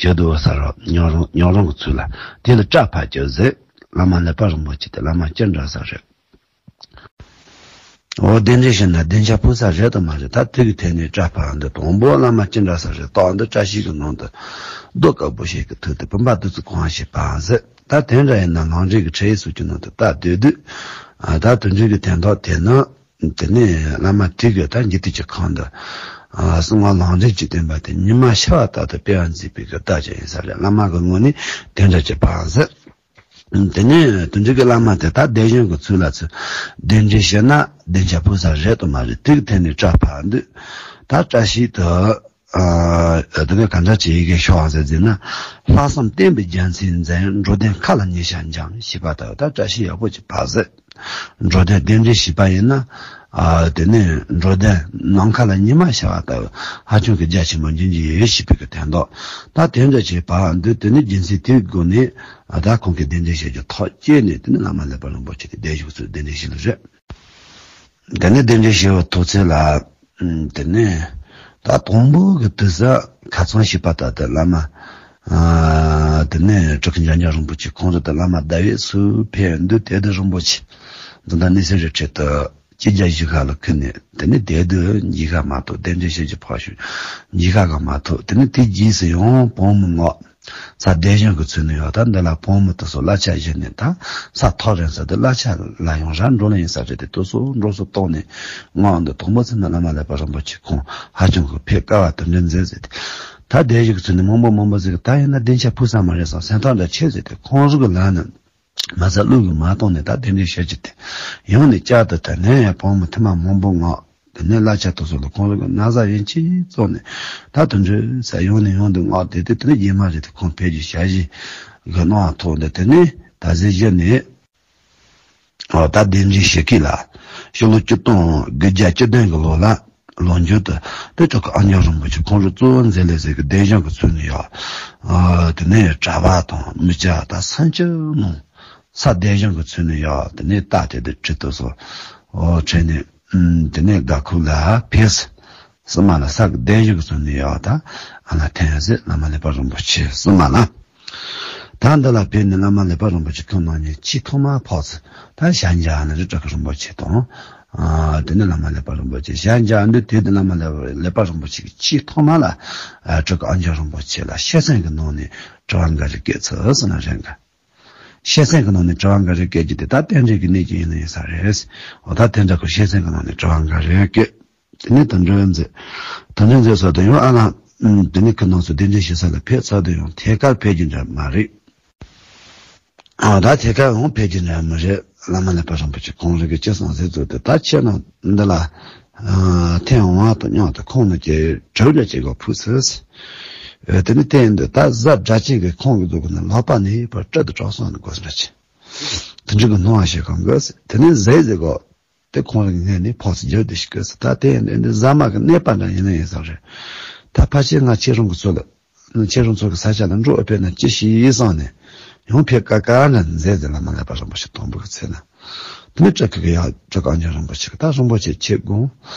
ཡོད་དུ་བ་ས་རོ། ཉང་རོང་ཉང་རོང་གི་ཚུལ་ལ་དེ་ལ་སྐྲ་ཕར་བཅད་ཟེར། བླ་མ་ལེགས་པ་རིན་པོ་ཆེ་དེ་བླ་མ་ཅི་འདྲ་ས་རེད། འོ་གདན་འདྲེན་ཞུས་ན་གདན་ཆ་ཕུལ་ས་རེད་དང་མ་རེད། ད་དེ་གི་ཐད་ནས་སྐྲ་ཕར་འདི་དང་པོ་བླ་མ་ཅི་འདྲ་ས་རེད། རྟགས་འདི་བཀྲ་ཤིས་ཀྱི་ནང་དུ་རྡོ་དཀར་པོ་ཞིག་གི་ཐུག་སྟེ་བུམ་པ་བདུད་རྩི་གང་ཞིག་བབས་ཟེར། ད་དེ་འདྲ་ཡིན་ན་ལམ་འབྲས་ཀྱི་ཁྲིད་ཡིག་སོགས་ཀྱི་ནང་དུ་ད་སྡོད་དུས། ཨ་ད་དུད་འགྲོ་གི་དོན་དག་དེ་ནི། དེ་ནས་བླ་མ་དེ་གིས་ད་འཇིག་རྟེན་གྱི་ཁམས་འདི། ཨ་གསང་སྔགས་ལམ་འབྲས་ཀྱི་བསྟན་པ་དེ་ཉི་མ་ཤར་བ་ལྟར་དུ་སྤེལ་བར་མཛད་པའི་གི་བརྡ་ཅིག་ཡིན་ས་རེད། བླ་མ་གི་ངོས་ནས་དེ་འདྲ་ཅིག་བབས་ཟེར། དེ་ནས་དུད་འགྲོ་གི་བླ་མ་དེ་ད་སྡེ་གཞུང་གི་ཚུལ་ལ་ཚུར་གདན་འདྲེན་ཞུས་ན་གདན་ཆ་ཕུལ་ས་རེད་དང་མ་རེད། དེ་གི་ཐད་ནས་སྐྲ་ཕར་འདུག་ད་བཀྲ་ཤིས་དུ། ཨ་དེ་ནས་ག་འདྲ་བྱེད་ཀྱི་ཤོག་ཟེར་ཟེར་ན། ལྷག་བསམ་བསྟན་པའི་རྒྱལ་མཚན་མཛད། འགྲོ་དོན་མཁའ་ལ་ཉི་ཤར་འཇམ་ཞེས་པ་ལྟ་བུ་ད་བཀྲ་ཤིས་ཡག་པོ་ཅིག་བབས་ཟེར། འགྲོ་དོན་གདན་འདྲེན་ཞུས་པ་ཡིན་ན། ཨ་དེ་ནས་འགྲོ་དོན་ནམ་མཁའ་ལ་ཉི་མ་ཤར་བ་ལྟ་བུ་ཧ་ཅང་གི་རྒྱ་ཆེན་པོ་འབྱུང་གི་ཡོད་ཞེས་པའི་གི་དོན་དག་ད་དེ་འདྲ་ཅིག་བབས་འདུག་དེ་ནས་རྒྱུ་མཚན་དེའི་སྒོ་ནས་ཨ་ད་ཁོང་གིས་གདན་འདྲེན་ཞུ་རྒྱུ་ཐག་བཅད་ནས་དེ་ནས་བླ་མ་ལེགས་པ་རིན་པོ་ཆེ་དེ་གདན་ཞུ་ཚུལ་གདན་འདྲེན་ཞུས་ལ་རེད། དེ་ནས་གདན་འདྲེན་ཞུ་བའི་ཐོག་ཚད་ལ། དེ་ནས་ད་དང་པོ་གི་དུས་ས་ཁ་ཚང་ཞིག་པ་ད་ལྟ་བླ་མ། ཨ་དེ་ནས་སྤྲུལ་སྐུ་འཇམ་དབྱངས་རིན་པོ་ཆེ་ཁོང་རང་ད་བླ་མ་ཟླ་བའི་ཚུལ་ཕེབས་འདུག་དེ་དུས་རིན་པོ་ཆེ་འཛིན་བདག་གནས་སེང་རི་ཁྲོད་དུ་སྐྱེས་རྒྱ་བཞི་ཤ་ལ་ཁུར་ནས་དེ་ནས་དེ་དུས་འཇིགས་ཤ་མ་ཐུབ། གདན་འདྲེན་ཞུ་རྒྱུ་ཕར་ཞོག་འཇིགས་ཤ་ག་མ་ཐུབ། དེ་ནས་དེ་རྗེས་སུ་ཡང་བུ་མོ་མངགས། ས་སྡེ་གཞུང་གི་ཚུལ་ནས་ཡོད། ད་འདི་ལ་བུ་མོ་དེ་ཚོ་གླ་ཆ་བཞག་ནས་ད་ས་ཐག་རིང་ས་དེ་གླ་ཆ་ལ་ཡང་ར་འགྲོ་ལ་ཡིན་ས་རེད་དེ། དུ་སོ་འགྲོ་སོ་གཏོང་ནས་མངགས་འདུག་དང་པོ་ཚེ་ན་བླ་མ་ལེགས་པ་རིན་པོ་ཆེ་ཁོང་ཧ་ཅང་གི་ཕེབས་དཀའ་བ་དེ་འདྲ་མཛད་ཟེར་ཏེ། ད་སྡེ་གཞུང་གི་ཚུལ་ནས་མང་པོ་མང་པོ་ཟེར་གི་ད་ཡིན་ན་གདན་ཆ་ཕུལ་ས་མ་རེད་བསམ་སེམས་ཐག་འདྲ་ཆད་ཟེར་ཏེ། ཁོང་རང་གི་ལག་ནས་ མ་ཟ་ཀླུ་གི་མ་བཏང་ནས་ད་གདན་འདྲེན་ཞུ་རྒྱུ་དེ། ཡང་ནས་བསྐྱར་དུ་དེ་ནས་ཡང་བུ་མོ་ཐུ་མ་མང་པོ་མངགས། དེ་ནས་གླ་ཆ་དེ་ཚོ་ལ་ཁོང་རང་གི་ན་བཟའ་ཡིན་གཅིག་བཙོངས་ནས། ད་དེ་འདྲ་ས་ཡང་ནས་ཡང་དུ་མངགས་ཏེ། དེ་དེ་ནས་རྗེས་མ་རེད་དེ་ཁོང་ཕེབས་རྒྱུ་ཞལ་བཞེས་གི་གནང་བ་ཐོག་འདི་དེ་ནས་ད་གཟོད་གཞི་ནས། ཨོ་ད་གདན་འདྲེན་ཞུ་གི་ལ། ཕྱི་ལོ་ཆིག་སྟོང་དགུ་བརྒྱ་བཅུ་བདུན་གི་ལོ་ལ། ལོ་མཇུག་ཏུ་དེ་ཆོ་ག་ཨ་འཇམ་རིན་པོ་ཆེ་ཁོང་རང་གཙོ་བོ་མཛད་ལས་ཟེར་གི་གདན་གཞུང་གི་ཚུལ་ནས་ཡོད། ཨ་དེ་ནས་གྲྭ་པ་དང་མི་སྐྱ་ད་སུམ་ཅུ་ནང་ས་གདན་གཞུང་གི་ཚུལ་ནས་ཡོད། དེ་ནས་ད་དེ་དེ་ཁྲི་ཐོག་སོ། ཨོ་ཁྲིད་ནས་ཨུམ་དེ་ནས་དགའ་ཁུག་ལ་ཕེབས། སི་མ་ལ་ས་གི་གདན་གཞུང་གི་ཚུལ་ནས་ཡོད། ད་ཨ་ལ་ཐན་ཟེར་བླ་མ་ལེགས་པ་རིན་པོ་ཆེ་སི་མ་ལ། ད་འདི་ལ་ཕེབས་ནས་བླ་མ་ལེགས་པ་རིན་པོ་ཆེ་ཁོང་རྣམ་གཉིས་ཆེས་ཐོག་མར་ཕོག་ཚེ། ད་ཞལ་མཇལ་ནི་རི་བྲག་གི་རིན་པོ་ཆེ་དང་། ཨ་དེ་ནས་བླ་མ་ལེགས་པ་རིན་པོ་ཆེ་ཞལ་མཇལ་དུས། དེ་དུས་བླ་མ་ལེགས་པ་རིན་པོ་ཆེ་གིས་ཆེས་ཐོག་མ་ལ་ཨ་བྲག་གི་ཨ་འཇམ་རིན་པོ་ཆེ་ལ་ཤེར་སེང་གི་ནང་ནས་དྲི་བ་འགའ་རེ་བཀོད་ཚུལ་ཟེར་ན་རེད་ག། ཤེར་སེང་གི་ནང་ནས་དྲི་བ་འགའ་རེ་བཀོད་རྒྱུ་དེ་ད་རྟེན་འབྲེལ་གྱི་གནད་ཀྱིས་ཡིན་ནི་ཡིན་ས་རེད། འོ་ད་དེ་འདྲ་གི་ཤེར་སེང་གི་ནང་ནས་དྲི་བ་འགའ་རེ་བཀོད། དེ་ནས་དོན་འགྲེལ་མཛད། དོན་འགྲེལ་མཛད་སོགས་དེ་ཡང་ཨ་ལ། ཨུམ་དེ་ནས་ཁོ་རང་ཚོ་གདན་འདྲེན་ཞུ་ས་ལ་ཕེབས་ཚར་དུས་ཡང་ཐད་ཀར་ཕེབས་རྒྱུ་འདྲ་མ་རེད། ཨ་ད་ཐད་ཀར་ཡང་ཕེབས་རྒྱུ་འདྲ་མི་རེད། བླ་མ་ལེགས་པ་རིན་པོ་ཆེ་ཁོང་རང་གིས་ཅི་གསུངས་ཟེར་ཚུལ་དེ། ད་ཁྱེད་རང་འདི་ལ་ཨ་ཐེངས་དབང་དང་མཉམ་དུ་ཁོང་རྣམས་ཀྱི་གྲོས་འདྲ་ཅིག་ག་ཕུལ་ཚུལ། ཨ་དེ་ནས་བསྟན་འདི་ད་གཟའ་སྒྲ་གཅན་གྱི་ཁོང་གི་གཟུགས་ནི་ལག་པ་ནས་ཕར་སྤྲུལ་དུ་གྲགས་སོང་ནི་དགོས་འདྲ་ཅིག། དེ་འདྲ་གི་སྣང་བ་ཞིག་གང་གི། དེ་ནས་ཟས་ཟེར་གོ། དེ་ཁོང་རང་གི་ངོས་ནས་ཕོགས་སུ་བརྒྱབ་སྟེ་ཞིག་གི། ད་དེ་ཡིན་དུས་འདི་ཟ་མ་གི་གནས་པ་འདྲ་ཡིན་ན་ཡིན་ས་རེད། ད་ཕལ་ཆེར་ང་ཁྱེད་རང་གི་ཚོ་ལ། ཁྱེད་རང་ཚོ་གི་ས་ཆ་ལ་འགྲོ་ཨེ་ཕེབས་ན་ཅི་ཞིག་བསམ་ནས། ཡང་ཕེབས་དཀའ་དཀའ་འདྲ་མཛད་དེ་བླ་མ་ལེགས་པ་རིན་པོ་ཆེ་དང་པོ་གི་ཚེ་ན། དེ་ནས་བྲག་གི་ཡ་བྲག་གི་ཨ་འཇམ་རིན་པོ་ཆེ་གི་ད་རིན་པོ་ཆེ་ཁྱེད་དགོངས།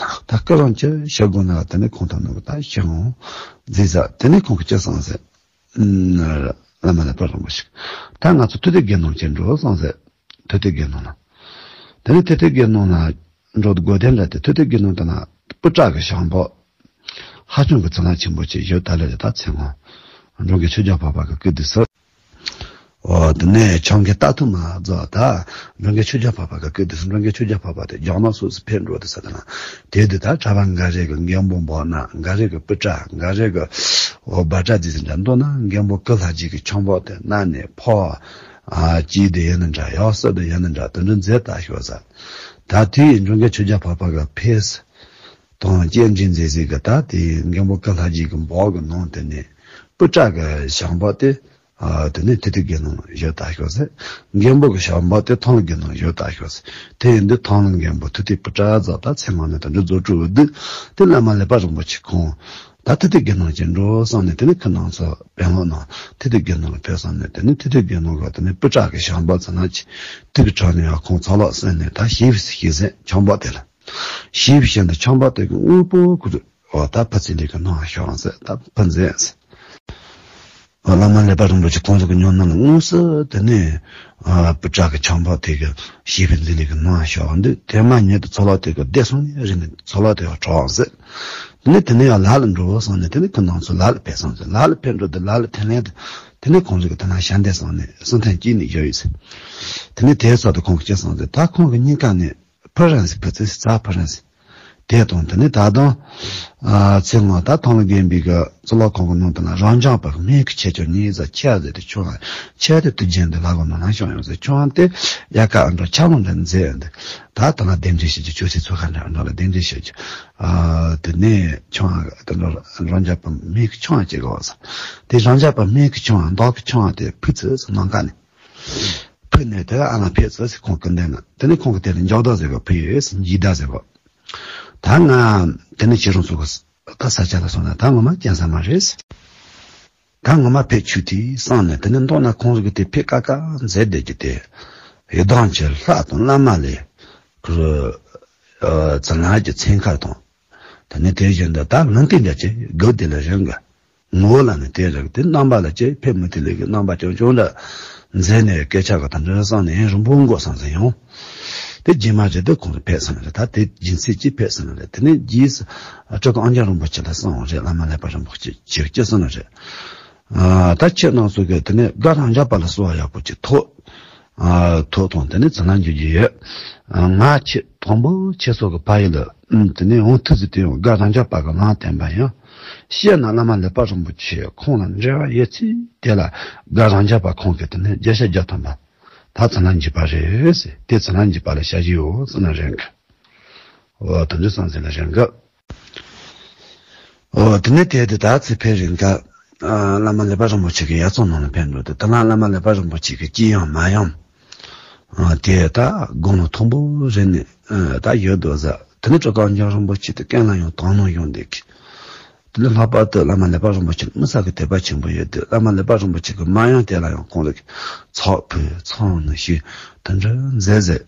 ད་སྐུ་རིམ་ཅི་ཞུ་དགོས་ན་དེ་ནས་ཁོང་དང་ནང་གི་ད་ཞུ་འོང་། མཛད་ས་དེ་ནས་ཁོང་གིས་ཅི་གསུངས་ཟེར། ཨུམ། བླ་མ་ལེགས་པ་རིན་པོ་ཆེ། ད་ང་ཚོ་ཐུབ་བསྟན་དགེ་སློང་ཅིག་འགྲོ་གསུངས་ཟེར། ཐུབ་བསྟན་དགེ་སློང་ལ། དེ་ནས་ཐུབ་བསྟན་དགེ་སློང་ལ་འགྲོ་དགོས་དོན་འདྲ་དེ། ཐུབ་བསྟན་དགེ་སློང་དེ་ན་སྤུ་གྲགས་ཀྱི་ཞང་པོ་ཧ་ཅང་གི་བརྩི་ལ་ཆེན་པོ་ཅིག་ཡོད། ད་ལས་ད་ཚེ་སྔོན་འགྲོ་མགོན་ཆོས་རྒྱལ་འཕགས་པ་གི་སྐུ་དུས་སུ། འོ་དེ་ནས་ཆང་གི་རྟ་ཐུང་མ་རྫོགས། ད་འགྲོ་མགོན་ཆོས་རྒྱལ་འཕགས་པ་གི་སྐུ་དུས་སུ། འགྲོ་མགོན་ཆོས་རྒྱལ་འཕགས་པ་དེ་རྒྱ་ནག་སོགས་སུ་ཕེབས་འགྲོ་དུས་ས་དེ་ན། དེ་དུས་ད་གྲྭ་པ་འགའ་རེ་གི་མགོན་པོ་འབོག་ན། འགའ་རེ་གི་སྤུ་གྲགས། འགའ་རེ་གི་འོ་སྦ་གྲྭ་དེ་ཚོ་འདྲ་འདུག་ན། མགོན་པོ་ཀུན་ལེགས་རྗེ་གི་ཆང་པོ་དེ་གནམ་ནས་ཕོག་ཨ་སྐྱིད་དེ་ཡིན་ན་འདྲ། ཡང་སྲིད་དེ་ཡིན་ན་འདྲ། དེ་འདྲ་མཛད་ད་ཤོག་ཟེར། ད་དེ་ཡི་འགྲོ་མགོན་ཆོས་རྒྱལ་འཕགས་པ་གི་ཕེབས་དང་སྐྱེལ་འདྲེན་མཛད་ཟེར་གི། ད་དེ་མགོན་པོ་ཀུན་ལེགས་རྗེ་གི་འབོག་གི་ནང་དེ་ནས་སྤུ་གྲགས་གི་ཞང་པོ་དེ། ཨ་དེ་ནས་ཐུབ་བསྟན་དགེ་སློང་བཞུགས་ད་ཤོག་ཟེར། མགོན་པོ་གི་ཞང་པོ་དེ་ཐང་ལྷ་དགེ་སློང་བཞུགས་ད་ཤོག་ཟེར། དེ་ཡིན་དུས་ཐང་ལྷ་མགོན་པོ་ཐུབ་བསྟན་སྤུ་གྲགས་རྫོགས། ད་ཚེ་སྔོན་ནས་དེ་འདྲ་རྫོགས་གྲུབ་འདུག། དེ་བླ་མ་ལེགས་པ་རིན་པོ་ཆེ་ཁོང་ད་ཐུབ་བསྟན་དགེ་སློང་ཅིག་འགྲོ་བསམ་ནས། དེ་ནས་ཁོ་རང་ཚོ་དཔོན་སློབ་རྣམས་ཐུབ་བསྟན་དགེ་སློང་ལ་ཕེབས་བསམ་ནས། དེ་ནས་ཐུབ་བསྟན་དགེ་སློང་གིས་དེ་ནས་སྤུ་གྲགས་ཀྱི་ཞང་པོ་ཚོ་རྣམས་ཀྱིས་དུས་ཀྱི་གྲངས་ནས་ཡང་ཁོང་ཚོ་ལ་གསན་ནས། ད་ཞེས་པའི་ཞེས་ཟེར་ཆང་པོ་དེ་ལ། ཞེས་པའི་ཞེས་འདི་ཆང་པོ་དེ་གི་དངོས་པོ་ཁུ་རུ་འོ་ད་ཕུལ་ཚུལ་ལས་གི་གནང་ཤོག་ཟེར། ད་ཕུལ་མཛད་ཟེར། བླ་མ་ལེགས་པ་རིན་པོ་ཆེ་ཁོང་ཚོ་གི་ཉམས་སྣང་ལ་དངོས་སུ་དེ་ནས་ཨ་སྤུ་གྲགས་ཀྱི་ཆང་པོ་དེ་གི་ཞེས་པའི་འདི་ལས་གི་གནང་ཤོག་འདི། དེ་མ་ཉིད་དུ་ཚོ་ལོ་དེ་གི་བསྡད་སོང་ནས་རིང་ནས་ཚོ་ལོ་དེ་གི་གྲོགས་ཟེར། དེ་ནས་དེ་ནས་ཡང་ལ་ལ་འགྲོ་བསམ་ནས། དེ་ནས་ཁོ་རང་ཚོ་ལ་ལ་ཕེབས་སོང་ཟེར། ལ་ལ་ཕེབས་འགྲོ་དུས་ལ་ལ་ཐེ་ལན་དུ་དེ་ནས་ཁོང་ཚོ་གི་དེ་ན་ཞལ་འདེབས་སོང་ནས་གསུང་ཐེངས་གཅིག་ནས་བཞུགས་ཡོད་ཟེར། དེ་ནས་དེའི་ཚོགས་དུ་ཁོང་གིས་ཅི་གསུངས་ཟེར། ད་ཁོང་གི་སྙིང་ག་ནས་ཕུ་རན་སི་ཕུ་ཚེ་རྩ་ཕུ་རན་སི། དེ་དང་དེ་ནས་ད་དུང་ཨ་ཚེ་སྔོན་ད་ཐང་ལྷ་མགོན་པོ་གི་གཙུག་ལག་ཁང་གི་ནང་དུ་ན་རབ་འབྱམས་པ་སྨན་གྱི་ཆས་ཆོག་ཉིད་ཟ་ཆས་ཟེར་ཏེ་ཆོག་ཆས་དེ་དུས་རྒྱུན་དུ་ལ་གོ་ནང་ན་ཤོང་ཡོང་ཟེར། ཆོག་དེ་ཡ་ག་ཨ་འགྲོ་ཆ་མོ་འདྲ་མཛད་ཡོང་དེ། ད་ད་ལ་གདན་འདྲེན་ཞུ་རྒྱུ་ཆོས་སྲིད་ཚོགས་ཁང་འདྲ་ཨ་འགྲོ་ལ་གདན་འདྲེན་ཞུ་རྒྱུ། ཨ་དེ་ནས་ཆོག་དེ་འགྲོ་རབ་འབྱམས་པ་སྨན་གྱི་ཆོག་ཅིག་གོ་ཟེར། དེ་རབ་འབྱམས་པ་སྨན་གྱི་ཆོག་མདོག་གི་ཆོག་དེ་ཕུལ་ཚུལ་ཟེར་ནང་ཀ་ནས། ཕུལ་ནས་དེ་ཨ་ལ་ཕེབས་ཚུལ་ཟེར་ཁོང་སྐུ་མདུན་ན། དེ་ནས་ཁོང་གིས་དེ་ལ་འཇོག་ལྡོག་ཟེར་བ་ཕུལ་ཡོད་ཟེར། འཇིགས་ལྡོག་ཟེར་བ། ད་ང་དེ་ནས་ཁྱེད་རང་ཚོ་གི་ད་ས་ཆ་ལ་སོང་ན་ད་ངོ་མ་སྐྱེལ་ས་མ་རེད། ད་ངོ་མ་ཕེབས་ཆུག་དེ་བསམ་ནས། དེ་ནས་མདོར་ན་ཁོང་ཚོ་གི་དེ་ཕེབས་ཀ་ཀ་མཛད་བསྡད་རྒྱུ་དེ། ཡི་དམ་གྱི་ལྷ་དང་བླ་མ་ལས་ཁུ་རུ་ཙི་ལ་གི་མཚན་ཁ་དང་། དེ་ནས་དེ་བཞིན་དུ་ད་ལུང་བསྟན་འདྲ་ཅིག་དགོས་དེ་ལ་རིང་གི། ངོ་བོ་ལ་ནི་དེ་རིགས་དེ་རྣམ་པ་ལ་ཅིག་ཕེབས་མི་དེ་ལས་ཀྱི་རྣམ་པ་ཆུང་ཆུང་འདྲ་མཛད་ནས་སྐད་ཆ་གི་དང་འདྲ་བསམ་ནས་རིང་པོ་འགོར་སོང་ཟེར་ཡང་། དེ་རྗེས་མ་རེད་དེ་ཁོང་ཚོ་ཕེབས་སོང་རེད། ད་དེ་རྒྱུན་ཚད་ཀྱིས་ཕེབས་སོང་རེད། དེ་ནས་རྗེས་སུ་སྤྲུལ་སྐུ་ཨ་འཇམ་རིན་པོ་ཆེ་ལ་གསུངས་རེད། བླ་མ་ལེགས་པ་རིན་པོ་ཆེ་ཅིག་ཅིག་གསུངས་རེད། ཨ་ད་ཁྱེད་རྣམ་ཚོ་གིས་དེ་ནས་སྒར་རབ་འབྱམས་པ་ལ་གསོལ་བ་ཡག་པོ་ཅིག་ཐོབ། ཨ་ཐོག་དང་དེ་ནས་ཚུར་ལ་འཇུག་རྒྱུ་ཡོད། ཨ་ང་ཁྱེད་དང་པོ་ཁྱེད་ཚོ་གི་ཕ་ཡུལ་ལ་ཨུམ་དེ་ནས་འོང་ཐུག་ཟིག་དེ་ཡང་སྒར་རབ་འབྱམས་པ་གི་ལམ་བསྟན་པ་ཡིན། བཤད་ན་བླ་མ་ལེགས་པ་རིན་པོ་ཆེ་ཁོང་ལ་འབྲེལ་བ་ཡོད་ཚུལ་དེ་ལ་སྒར་རབ་འབྱམས་པ་ཁོང་གིས་དེ་ནས་བརྒྱ་ཆ་བརྒྱ་ཐམ་པ། ད་ཚུར་ལ་འཇུག་པ་རེད་ཟེར། དེ་ཚུར་ལ་འཇུག་པ་ལ་བྱ་རྒྱུ་ཡོད་ཟེར་ན་རན་གི། འོ་དེ་འདྲ་སོང་ཟེར་ན་རན་གི། འོ་དེ་ནས་དེ་དེ་ད་ཚེ་འཕེལ་རིང་ག་ཨ་བླ་མ་ཀླད་པ་རིན་པོ་ཆེ་གི་ཡར་ཚང་ནང་ལ་ཕེབས་འགྲོ་དུས། དེ་ལ་བླ་མ་ཀླད་པ་རིན་པོ་ཆེ་གི་ལྕེ་ཡང་མ་ཡང་། ཨ་དེ་ད་དགུང་ལོ་མཐོན་པོ་རེད་ནས་ཨ་ད་ཡོད་འདུག་ཟེར། དེ་ནས་སྤྲུལ་སྐུ་ཨོ་རྒྱན་རིན་པོ་ཆེ་དེ་གན་ལ་ཡང་དང་ནང་ཡོང་བསྡད་ཀི། དེ་ནས་ལྷག་པར་དུ་བླ་མ་ཀླད་པ་རིན་པོ་ཆེ་ལ་མི་ས་གི་དད་པ་ཆེན་པོ་ཡོད་དུས། བླ་མ་ཀླད་པ་རིན་པོ་ཆེ་གི་མ་ཡང་དེ་ལ་ཡང་ཁོང་རང་གི་ཚགས་ཕུལ་ཚང་ནས་ཞུས། དེ་འདྲ་མཛད་ཟེར།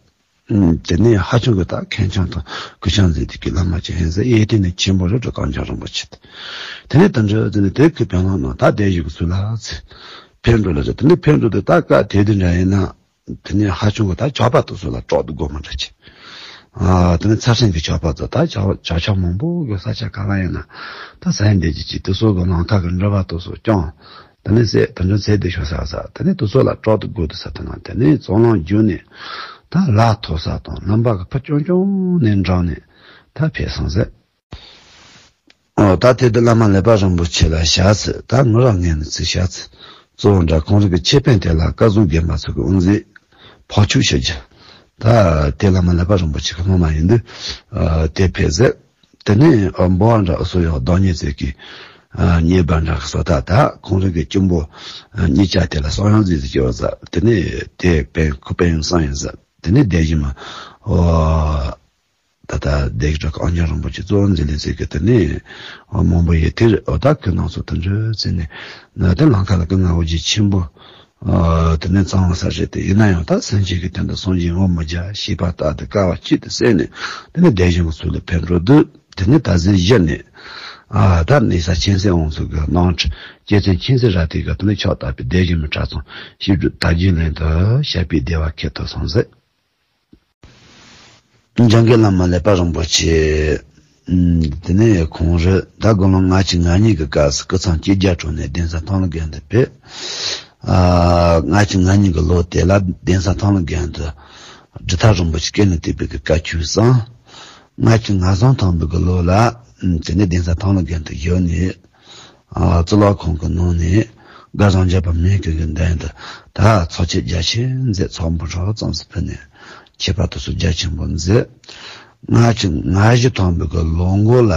ཨུམ། དེ་ནས་ཧ་ཅང་གི་ད་མཁན་ཆུང་དང་གུས་ཕྱག་མཛད་དེ་གི་བླ་མ་ཅིག་ཡིན་ཟེར། ཡེ་དེ་ནས་ཆེན་པོ་རེད་འགྲོ་གང་ལྕོགས་རིན་པོ་ཆེ་དེ། དེ་ནས་དེ་འདྲ་དེ་ནས་དེ་གི་བོད་ལུང་ནང་ད་སྡེ་བཞི་གི་ཚུལ་ལ་ཚེ་འཕེལ་འགྲོ་ལ་ཟེར། དེ་ནས་འཕེལ་འགྲོ་དེ་ད་སྐབས་དེ་དུས་འདྲ་ཡིན་ན། དེ་ནས་ཧ་ཅང་གི་ད་ཇག་པ་དེ་ཚོ་ལ་དཀྲོག་ཏུ་དགོས་མ་འདྲ་ཆེ། ཨ་དེ་ནས་ཚ་སྲང་གི་ཇག་པ་ཚོ་ད་ཇག་ཇག་ཆག་མང་པོ་གི་ས་ཆ་ག་ལ་ཡིན་ན་ད་ས་ཡིན་བསྡད་ཀྱི་ཅིག་དེ་ཚོ་གི་ལམ་ཁ་གི་འགྲུལ་པ་དེ་ཚོ་སྐྱོང་། དེ་ནས་ཟས་དེ་འདྲ་ཟས་དེ་ཤོར་ས་ས་དེ་ནས་དེ་ཚོ་ལ་དཀྲོག་ཏུ་དགོས་དུས་ས། དེ་ན་དེ་ནས་ཚོང་ལམ་བརྒྱུད་ནས་ད་ལ་ཐོ་ས་དང་ལམ་པ་གི་ཕར་རྐྱང་རྐྱང་ནས་འགྲངས་ནས་ད་ཕེབས་སོང་ཟེར། ཨོ་ད་དེ་དུས་བླ་མ་ཀླད་པ་རིན་པོ་ཆེ་ལ་ཞག་ཚི་ད་ངུ་ར་ངན་ནས་ཚི་ཞག་ཚི་གཙོ་བོ་འདྲ་ཁོང་རང་གི་ཁེ་ཕན་དེ་ལ་བཀའ་ཟུར་རྒན་པ་ཚོ་གི་དབུ་མཛད་ཕོག་ཆུག་བྱེད་རྒྱུ། ད་དེ་བླ་མ་ཀླད་པ་རིན་པོ་ཆེ་གི་སློབ་མ་ཡིན་དུས་ཨ་དེ་ཕེབས་ཟེར། དེ་ནས་ཨ་འབུལ་བ་འདྲ་སོགས་ཡང་བདག་ཉིད་ཚེ་གི་ཨ་རྙེད་པ་འདྲ་སོགས། ད་ད་ཁོང་རང་གི་གཅུང་པོ་ཨ་གཉིས་ཆ་དེ་ལ་གསང་ཡང་རྫས་ཀྱི་བ་ཟ། དེ་ནས་དེ་དཔོན་ཁོ་དཔོན་ཡང་གསང་ཡང་ཟ། དེ་ནས་སྡེ་བཞི་མ་ཨོ། ད་ལྟ་སྡེ་བཞི་སྤྲུལ་སྐུ་ཨོ་རྒྱན་རིན་པོ་ཆེ་གཙོ་བོ་མཛད་ལས་ཟེར་གི། དེ་ནས་མང་པོ་ཡོད་དེ་རེད། འོ་ད་ཁོ་རྣམ་ཚོ་དེ་འདྲ་བྱས་ནས་ན་དེ་ལམ་ཁ་ལ་སྐུ་ངལ་འོ་བརྒྱལ་ཆེན་པོ་ཨ་དེ་ནས་ཙམ་ས་རེད་དེ། ཡིན་ན་ཡང་ད་སེམས་ཅན་གྱི་དོན་དུ་སངས་རྒྱས་འོ་མི་རྒྱལ་ཞེས་པ་ལྟར་དུ་དཀའ་བ་སྤྱད་དེ་བསལ་ནས། དེ་ནས་སྡེ་བཞི་གི་ཚུལ་ལ་ཕེབས་འགྲོ་དུས། དེ་ནས་ད་གཟོད་གཞི་ནས་ཨ་ད་གནས་ས་ཆེན་སྲས་དབང་ཕྱུག་གི་གླིང་ཁྲི་རྗེ་བཙུན་མཁྱེན་བརྩེ་རབ་བརྟན་གྱི་དེ་ནས་ཕྱག་བཏབ་པའི་སྡེ་བཞི་མའི་གྲྭ་ཚང་བཤད་སྒྲུབ་དར་རྒྱས་གླིང་དུ་བཞག་པའི་བདེ་བ་ཁེལ་ཐུབ་སོང་ཟེར། འཇམ་མགོན་བླ་མ་ཀླད་པ་རིན་པོ་ཆེ། ཨུམ། དེ་ནས་ཁོང་རང་ད་དགུང་ལོ་ང་གཅིག་ང་གཉིས་ཀྱི་སྐབས་སུ་སྐུ་མཚམས་བཅོ་བརྒྱད་དྲུང་ནས་གདན་ས་ཐང་ལྷ་དགོན་དུ་ཕེབས། ཨ་ང་གཅིག་ང་གཉིས་ཀྱི་ལོ་དེ་ལ་གདན་ས་ཐང་ལྷ་དགོན་དུ་སྒྲུབ་ཐབས་རིན་པོ་ཆེ་སྐད་ནས་བཏུས་པའི་གི་བཀའ་ཆོས་གསན། ང་གཅིག་ང་གསུམ་ཐམ་པའི་གི་ལོ་ལ་ཨུམ་དེ་ནས་གདན་ས་ཐང་ལྷ་དགོན་དུ་བཞུགས་ནས། ཨ་གཙུག་ལག་ཁང་གི་ནང་ནས་སྐལ་བཟང་འཇམ་དཔལ་མི་ཡི་གི་མདུན་དུ་ད་ཚོགས་ཆེན་རྒྱ་ཆེན་མཛད། ཚོགས་འབུམ་ཕྲག་ཙམ་ཞིག་ཕུལ་ནས་མཆོད་པ་དེ་ཚོ་རྒྱ་ཆེན་པོ་མཛད། ང་གཅིག་ང་བཞི་ཐམ་པའི་གི་ལོ་འགོ་ལ་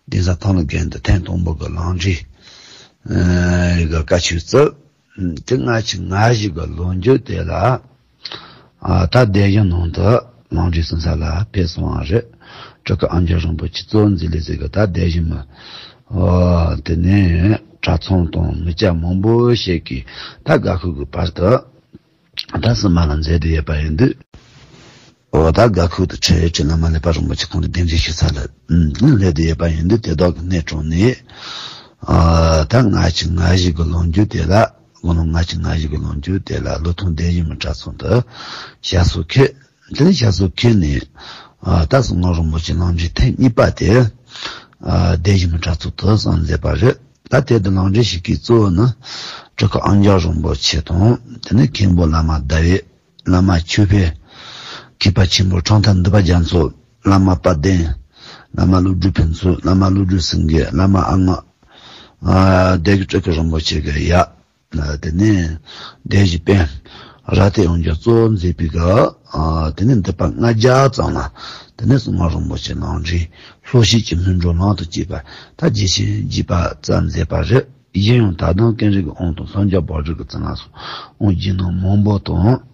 གདན་ས་ཐང་ལྷ་དགོན་དུ་ཐེངས་དང་པོ་གི་ལམ་འབྲས་ཨ་གི་བཀའ་ཆོས་བསྩལ། དེ་ང་གཅིག་ང་བཞི་གི་ལོ་མཇུག་དེ་ལ། ཨ་ད་སྡེ་བཞི་ནང་དུ་ལམ་འབྲས་གསུང་ས་ལ་ཕེབས་སོང་བ་རེད། སྤྲུལ་སྐུ་ཨོ་རྒྱན་རིན་པོ་ཆེ་གཙོ་བོ་མཛད་ལས་ཟེར་གི་ད་སྡེ་བཞི་མ། ཨོ་དེ་ནས་གྲྭ་ཚང་དང་མི་སྐྱ་མང་པོ་ཞིག་གིས་ད་དགའ་ཤོས་ཀྱི་བར་དུ་ད་སྲིད་མ་ལ་མཛད་དེ་ཡོད་པ་ཡིན་དུས། ཨོ་ད་དགའ་ཤོས་དུ་ཁྲིད་ཁྲིད་བླ་མ་ཀླད་པ་རིན་པོ་ཆེ་ཁོང་གི་གདན་འདྲེན་ཞུ་ས་ལ་སླེབས་དེ་ཡོད་པ་ཡིན་དུས། དེ་དག་གི་གནས་དྲུང་ནས་ཨ་ད་ང་གཅིག་ང་བཞི་གི་ལོ་མཇུག་དེ་ལ། དགུང་ལོ་ང་གཅིག་ང་བཞི་གི་ལོ་མཇུག་དེ་ལ་ཀླུ་ཐང་སྡེ་བཞི་མའི་གྲྭ་ཚང་དུ་ཞབས་སོར་འཁོད། དེ་ནས་ཞབས་སོར་འཁོད་ནས་ཨ་ད་གསང་སྔགས་རིན་པོ་ཆེ་ལམ་འབྲས་ཐེངས་གཉིས་པ་དེ་ཨ་སྡེ་བཞི་མའི་གྲྭ་ཚང་དུ་གསན་མཛད་པ་རེད། ད་དེ་དུས་ལམ་འབྲས་ཞུ་མཁན་གཙོ་བོ་ནི་སྤྲུལ་སྐུ་ཨོ་རྒྱན་རིན་པོ་ཆེ་དང་། དེ་ནས་མཁན་པོ་བླ་མ་ཟླ་བའི། བླ་མ་ཆོས་འཕེལ། མཁས་པ་ཆེན་པོ་ཁྲོམ་ཐར་འདུས་པ་རྒྱ་མཚོ། བླ་མ་དཔལ་ལྡན། བླ་མ་ཀླུ་སྒྲུབ་ཕུན་ཚོགས། བླ་མ་ཀླུ་སྒྲུབ་སེང་གེ། བླ་མ་ཨ་ལྔ། ཨ་སྡེ་བཞི་སྤྲུལ་སྐུ་རིན་པོ་ཆེ་གི་ཡབ། དེ་ནས་སྡེ་བཞི་དཔོན་རབ་བརྟན་དབང་ཕྱུག་གཙོ་བོ་མཛད་པའི་གི་ཨ་དེ་ནས་འདུས་པ་ལྔ་བརྒྱ་ཙམ་ལ་དེ་ནས་གསང་སྔགས་རིན་པོ་ཆེ་ལམ་འབྲས་ལྷོ་བཤད་ཀྱི་སྨིན་གྲོལ་ལམ་དུ་བཅས་པ་ད་རྒྱས་ཤིང་རྒྱས་པ་ཙམ་མཛད་པ་རེད། གཞན་ཡང་ད་དུང་ཀུན་རིག་གི་དབང་དང་། སངས་རྒྱས་སྦོ་དྲི་གི་ཚིག་ལ་སོགས་དབང་རྒྱས་སྣང་མང་པོ་དང་།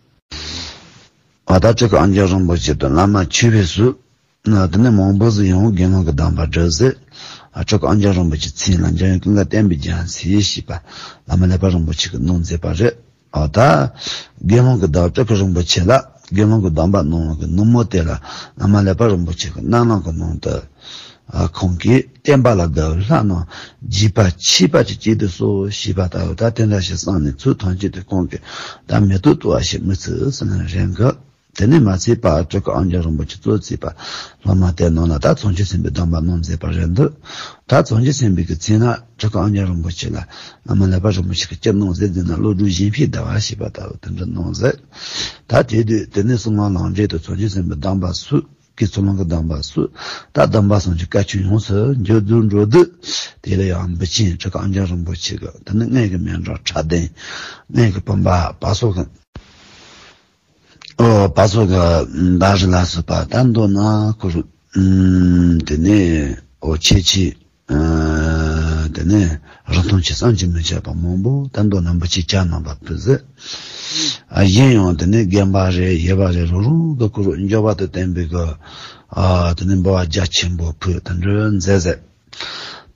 ཨ་ད་སྤྲུལ་སྐུ་ཨོ་རྒྱན་རིན་པོ་ཆེ་དང་བླ་མ་ཆོས་འཕེལ་སོགས། ཨ་དེ་ནས་མང་པོ་ཟིག་ཡང་དགེ་སློང་གི་སྡོམ་པ་སྒྲུབ་ཟེར། ཨ་སྤྲུལ་སྐུ་ཨོ་རྒྱན་རིན་པོ་ཆེའི་མཚན་ལ་འཇམ་དབྱངས་ཀུན་དགའ་བསྟན་པའི་རྒྱལ་མཚན་ཞེས་པ་བླ་མ་ཀླད་པ་རིན་པོ་ཆེ་གིས་གནང་མཛད་པ་རེད། ཨ་ད་དགེ་སློང་གི་སྡོམ། སྤྲུལ་སྐུ་རིན་པོ་ཆེ་ལ་དགེ་སློང་གི་སྡོམ་པ་གནང་བ་གི་ནུབ་མོ་དེ་ལ་བླ་མ་ཀླད་པ་རིན་པོ་ཆེ་གིས་རྣམ་སྣང་གི་ནང་དུ། ཨ་ཁོང་གིས་བསྟན་པ་ལ་དགའ་བའི་ལྷ་རྣམས་རྒྱས་པ་ཆེས་པ་ཅིག་སྐྱེས་ཏེ་སོ་ཞེས་པ་ལྟ་བུ། ད་དེ་འདྲ་ཞིག་གསུངས་ནས་ཚུལ་ཐམས་ཅད་དུ་ཁོང་གིས་ད་མེ་ཏོག་གཏོར་བ་ཞིག་མི་ཚུགས་ཟེར་ནས་རན་གི། དེ་ནས་མ་ཚད་པར་སྤྲུལ་སྐུ་ཨོ་རྒྱན་རིན་པོ་ཆེ་གཙོ་བྱས་པ་སློབ་མ་དེ་རྣམས་ལ་ད་མཚན་བཅས་སེམས་དཔའི་སྡོམ་པ་གནང་མཛད་པ་རེད་འདུག་ད་མཚན་བཅས་སེམས་དཔའི་གི་མཚན་ལ་སྤྲུལ་སྐུ་ཨོ་རྒྱན་རིན་པོ་ཆེ་ལ་བླ་མ་ཀླད་པ་རིན་པོ་ཆེ་གིས་ཅི་གནང་ཟེར་ཟེར་ན། བློ་གྲོས་གཞན་ཕྱིར་བདའ་བ་ཞེས་པ་ལྟ་བུ་དེ་འདྲ་གནང་ཟེར། ད་དེ་དུས་དེ་ནས་གསང་སྔགས་ལམ་འབྲས་དང་མཚན་བཅས་སེམས་དཔའི་སྡོམ་པ་སོགས། བཀའི་ཚུལ་ལུང་གི་སྡོམ་པ་སོགས། ད་སྡོམ་པ་གསུམ་གྱི་བཀའ་ཆོས་ཡོངས་སུ་འཇོག་རྫོགས་འགྲོ་དུས། དེ་ལ་ཡང་འབུལ་ཆེན་སྤྲུལ་སྐུ་ཨོ་རྒྱན་རིན་པོ་ཆེ་གི་དེ་ནི་སྔོན་གྱི་མཎྜལ་ཕྲག་བདུན། སྔོན་གྱི་བུམ་པ་བ་སོ་གི་ ཨོ་བ་སོ་ག་ད་རི་ལ་སོ་པ་ད་མདོར་ན་ཁོ་རུ་དེ་ནས་ཨོ་ཆེ་ཆེ། དེ་ནས་རིན་ཐང་ཆེ་བསམ་གྱིས་མི་ཁྱབ་པ་མང་པོ་ད་མདོར་ན་འབུལ་ཆེ་ཆ་རྣམ་པ་ཕུལ་ཟེར། གཞན་ཡང་དེ་ནས་རྒན་པ་རེད་ཡེ་བ་རེད་རོགས་རོགས་གི་ཁོ་རུ་འབྱོར་བ་དང་ལྡན་པའི་གི་དེ་ནས་འབུལ་བ་རྒྱ་ཆེན་པོ་ཕུལ་དེ་འདྲ་མཛད་ཟེར།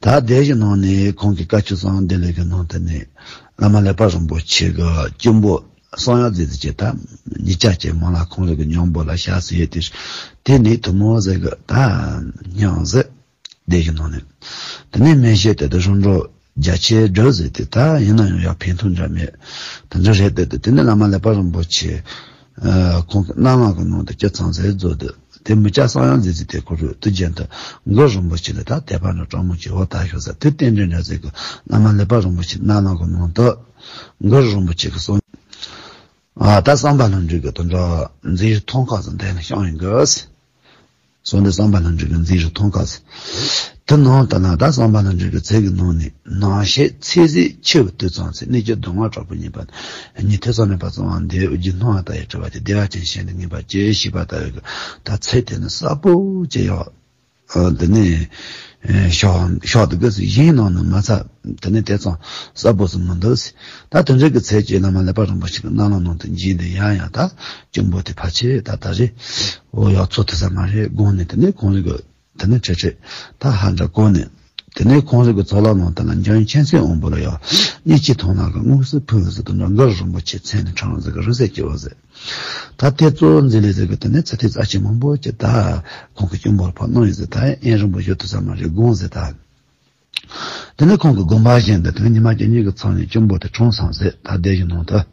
ད་སྡེ་བཞི་ནང་ནས་ཁོང་གི་བཀའ་ཆོས་གསང་བ་བདེ་ལེགས་ཀྱི་ནང་དུ་ནས་བླ་མ་ཀླད་པ་རིན་པོ་ཆེ་གི་སྐྱེ་བོ་གསང་ཡང་རྫས་ཀྱི་ད་ཉིད་ཅག་ཅེས་མ་ལ་ཁོང་རང་གི་སྙིང་པོ་ལ་ཞག་སི་ཡོད་དེ། དེ་ནས་ཐུན་མོང་ཟེར་གི་ད་སྙིང་ཟེར། སྡེ་བཞི་ནང་ནས། དེ་ནས་མན་ཤེལ་དེ་དུ་རིམ་གྲོ་རྒྱ་ཆེ་སྒྲོལ་ཟེར་དེ་ད་ཡིན་ན་ཡང་ཡག་ཕན་ཐོགས་འདྲ་མེད། དེ་འདྲ་རེད་དེ་དེ་ནས་བླ་མ་ཀླད་པ་རིན་པོ་ཆེ། ཁོང་གི་རྣ་ལམ་གི་ནང་དུ་ཅི་ཚང་ཟེར་མཛོད་དུ། དེ་མི་སྐྱ་གསང་ཡང་རྫས་ཀྱི་དེ་ཁོ་རུ་དུ་རྒྱན་དུ་གུ་རུ་རིན་པོ་ཆེ་ལ་ད་དད་པ་ནི་དྲང་མོ་ཆེ་འོ་ད་ཤོག་ཟེར་དེ་རྟེན་འབྲེལ་འདྲ་ཟེར་གི་བླ་མ་ཀླད་པ་རིན་པོ་ཆེ་རྣ་ལམ་གི་ནང་དུ་གུ་རུ་རིན་པོ་ཆེ་གི་གསུང་། ཨ་ད་གསང་བ་ལྷུན་གྲུབ་ཀྱི་དོན་དག་མཛེས་མཐོང་ཁ་ཟེར་འདས་ནས་བཤང་ཡིན་གི། གསུང་འདི་གསང་བ་ལྷུན་གྲུབ་ཀྱི་མཛེས་མཐོང་ཁ་ཟེར། དེ་ནང་ལྟར་ན་ད་གསང་བ་ལྷུན་གྲུབ་ཀྱི་ཚིག་གི་ནང་ནས་ནང་བཤད་ཚིག་ཟིག་ཆེ་བའི་དུས་ཙམ་ཚེ་གནས་ཀྱི་སྡུག་བསྔལ་དྲག་པོ་ཉེས་པ་ཉིད་ཐེ་ཚོམ་མེད་པར་གསང་བ་འདི་རྒྱུད་སྣང་བ་ལྟ་ཡི་གྲུབ་པ་དེ་བདེ་བ་ཅན་ཞིག་ནི་ངེས་པར་ཅི་ཞིག་པ་ལྟ་བུའི་གི་ད་ཚིག་དེ་ནི་གསལ་པོ་ཅི་ཡོད། འདི་ནི་ཤོག་ཤོག་ཏུ་དགོས་སུ་གཞན་ནང་ནི་མ་ཚ། དེ་ནི་དེ་ཙམ་གསལ་པོ་སུ་མི་འདུག་ཟེར། ད་དེ་འདྲ་གི་ཚེ་ཀྱི་བླ་མ་ཀླད་པ་རིན་པོ་ཆེ་གི་རྣ་ལམ་ནང་དུ་འཇིག་འདི་ཡང་ཡང་ད་གཅུང་པོ་དེ་ཕལ་ཆེར་ད་ད་རེད། འོ་ཡག་ཚོ་ཐུ་ས་མ་རེད་དགོངས་ནས་དེ་ནི་ཁོང་རིག་གི་དེ་ནི་ཁྲེ་ཁྲེ་ད་ཧ་འདྲ་གོ་ནས། དེ་ནས་ཁོང་རིག་གི་ཚོགས་ལ་ནང་དུ་ལ་འཇམ་མཆན་སྲིད་འོང་པོ་ལ་ཡང་གཉིས་ཀྱི་ཐོང་ལ་གི་དངོས་སུ་ཕུལ་ཟེར་དུ་འདྲ་གུ་རུ་རིན་པོ་ཆེ་མཚན་ནས་དྲངས་ཟེར་གི་རི་ཟེར་གྱི་བ་ཟེར། ད་དེ་གཙོ་བོ་འཛིན་ལས་ཟེར་གི་དེ་ནས་ཚེ་ཐིག་རྩ་ཆེན་མང་པོ་ཅིག་ད་ཁོང་གི་སྐྱོན་པོར་ཕབ་གནང་ཡོད་ཟེར། ད་ཨེ་རིན་པོ་ཞུ་ཐུབ་ས་མ་རེད་དགོངས་ཟེར་ད། དེ་ནས་ཁོང་གི་དགོངས་པ་བཞིན་དུ་དེ་ནས་ཉི་མ་བཅུ་གཉིས་ཀྱི་མཚམས་ནས་སྐྱོན་པོ་དེ་གྲོངས་སོང་ཟེར། ད་སྡེ་བཞི་ནང་དུ་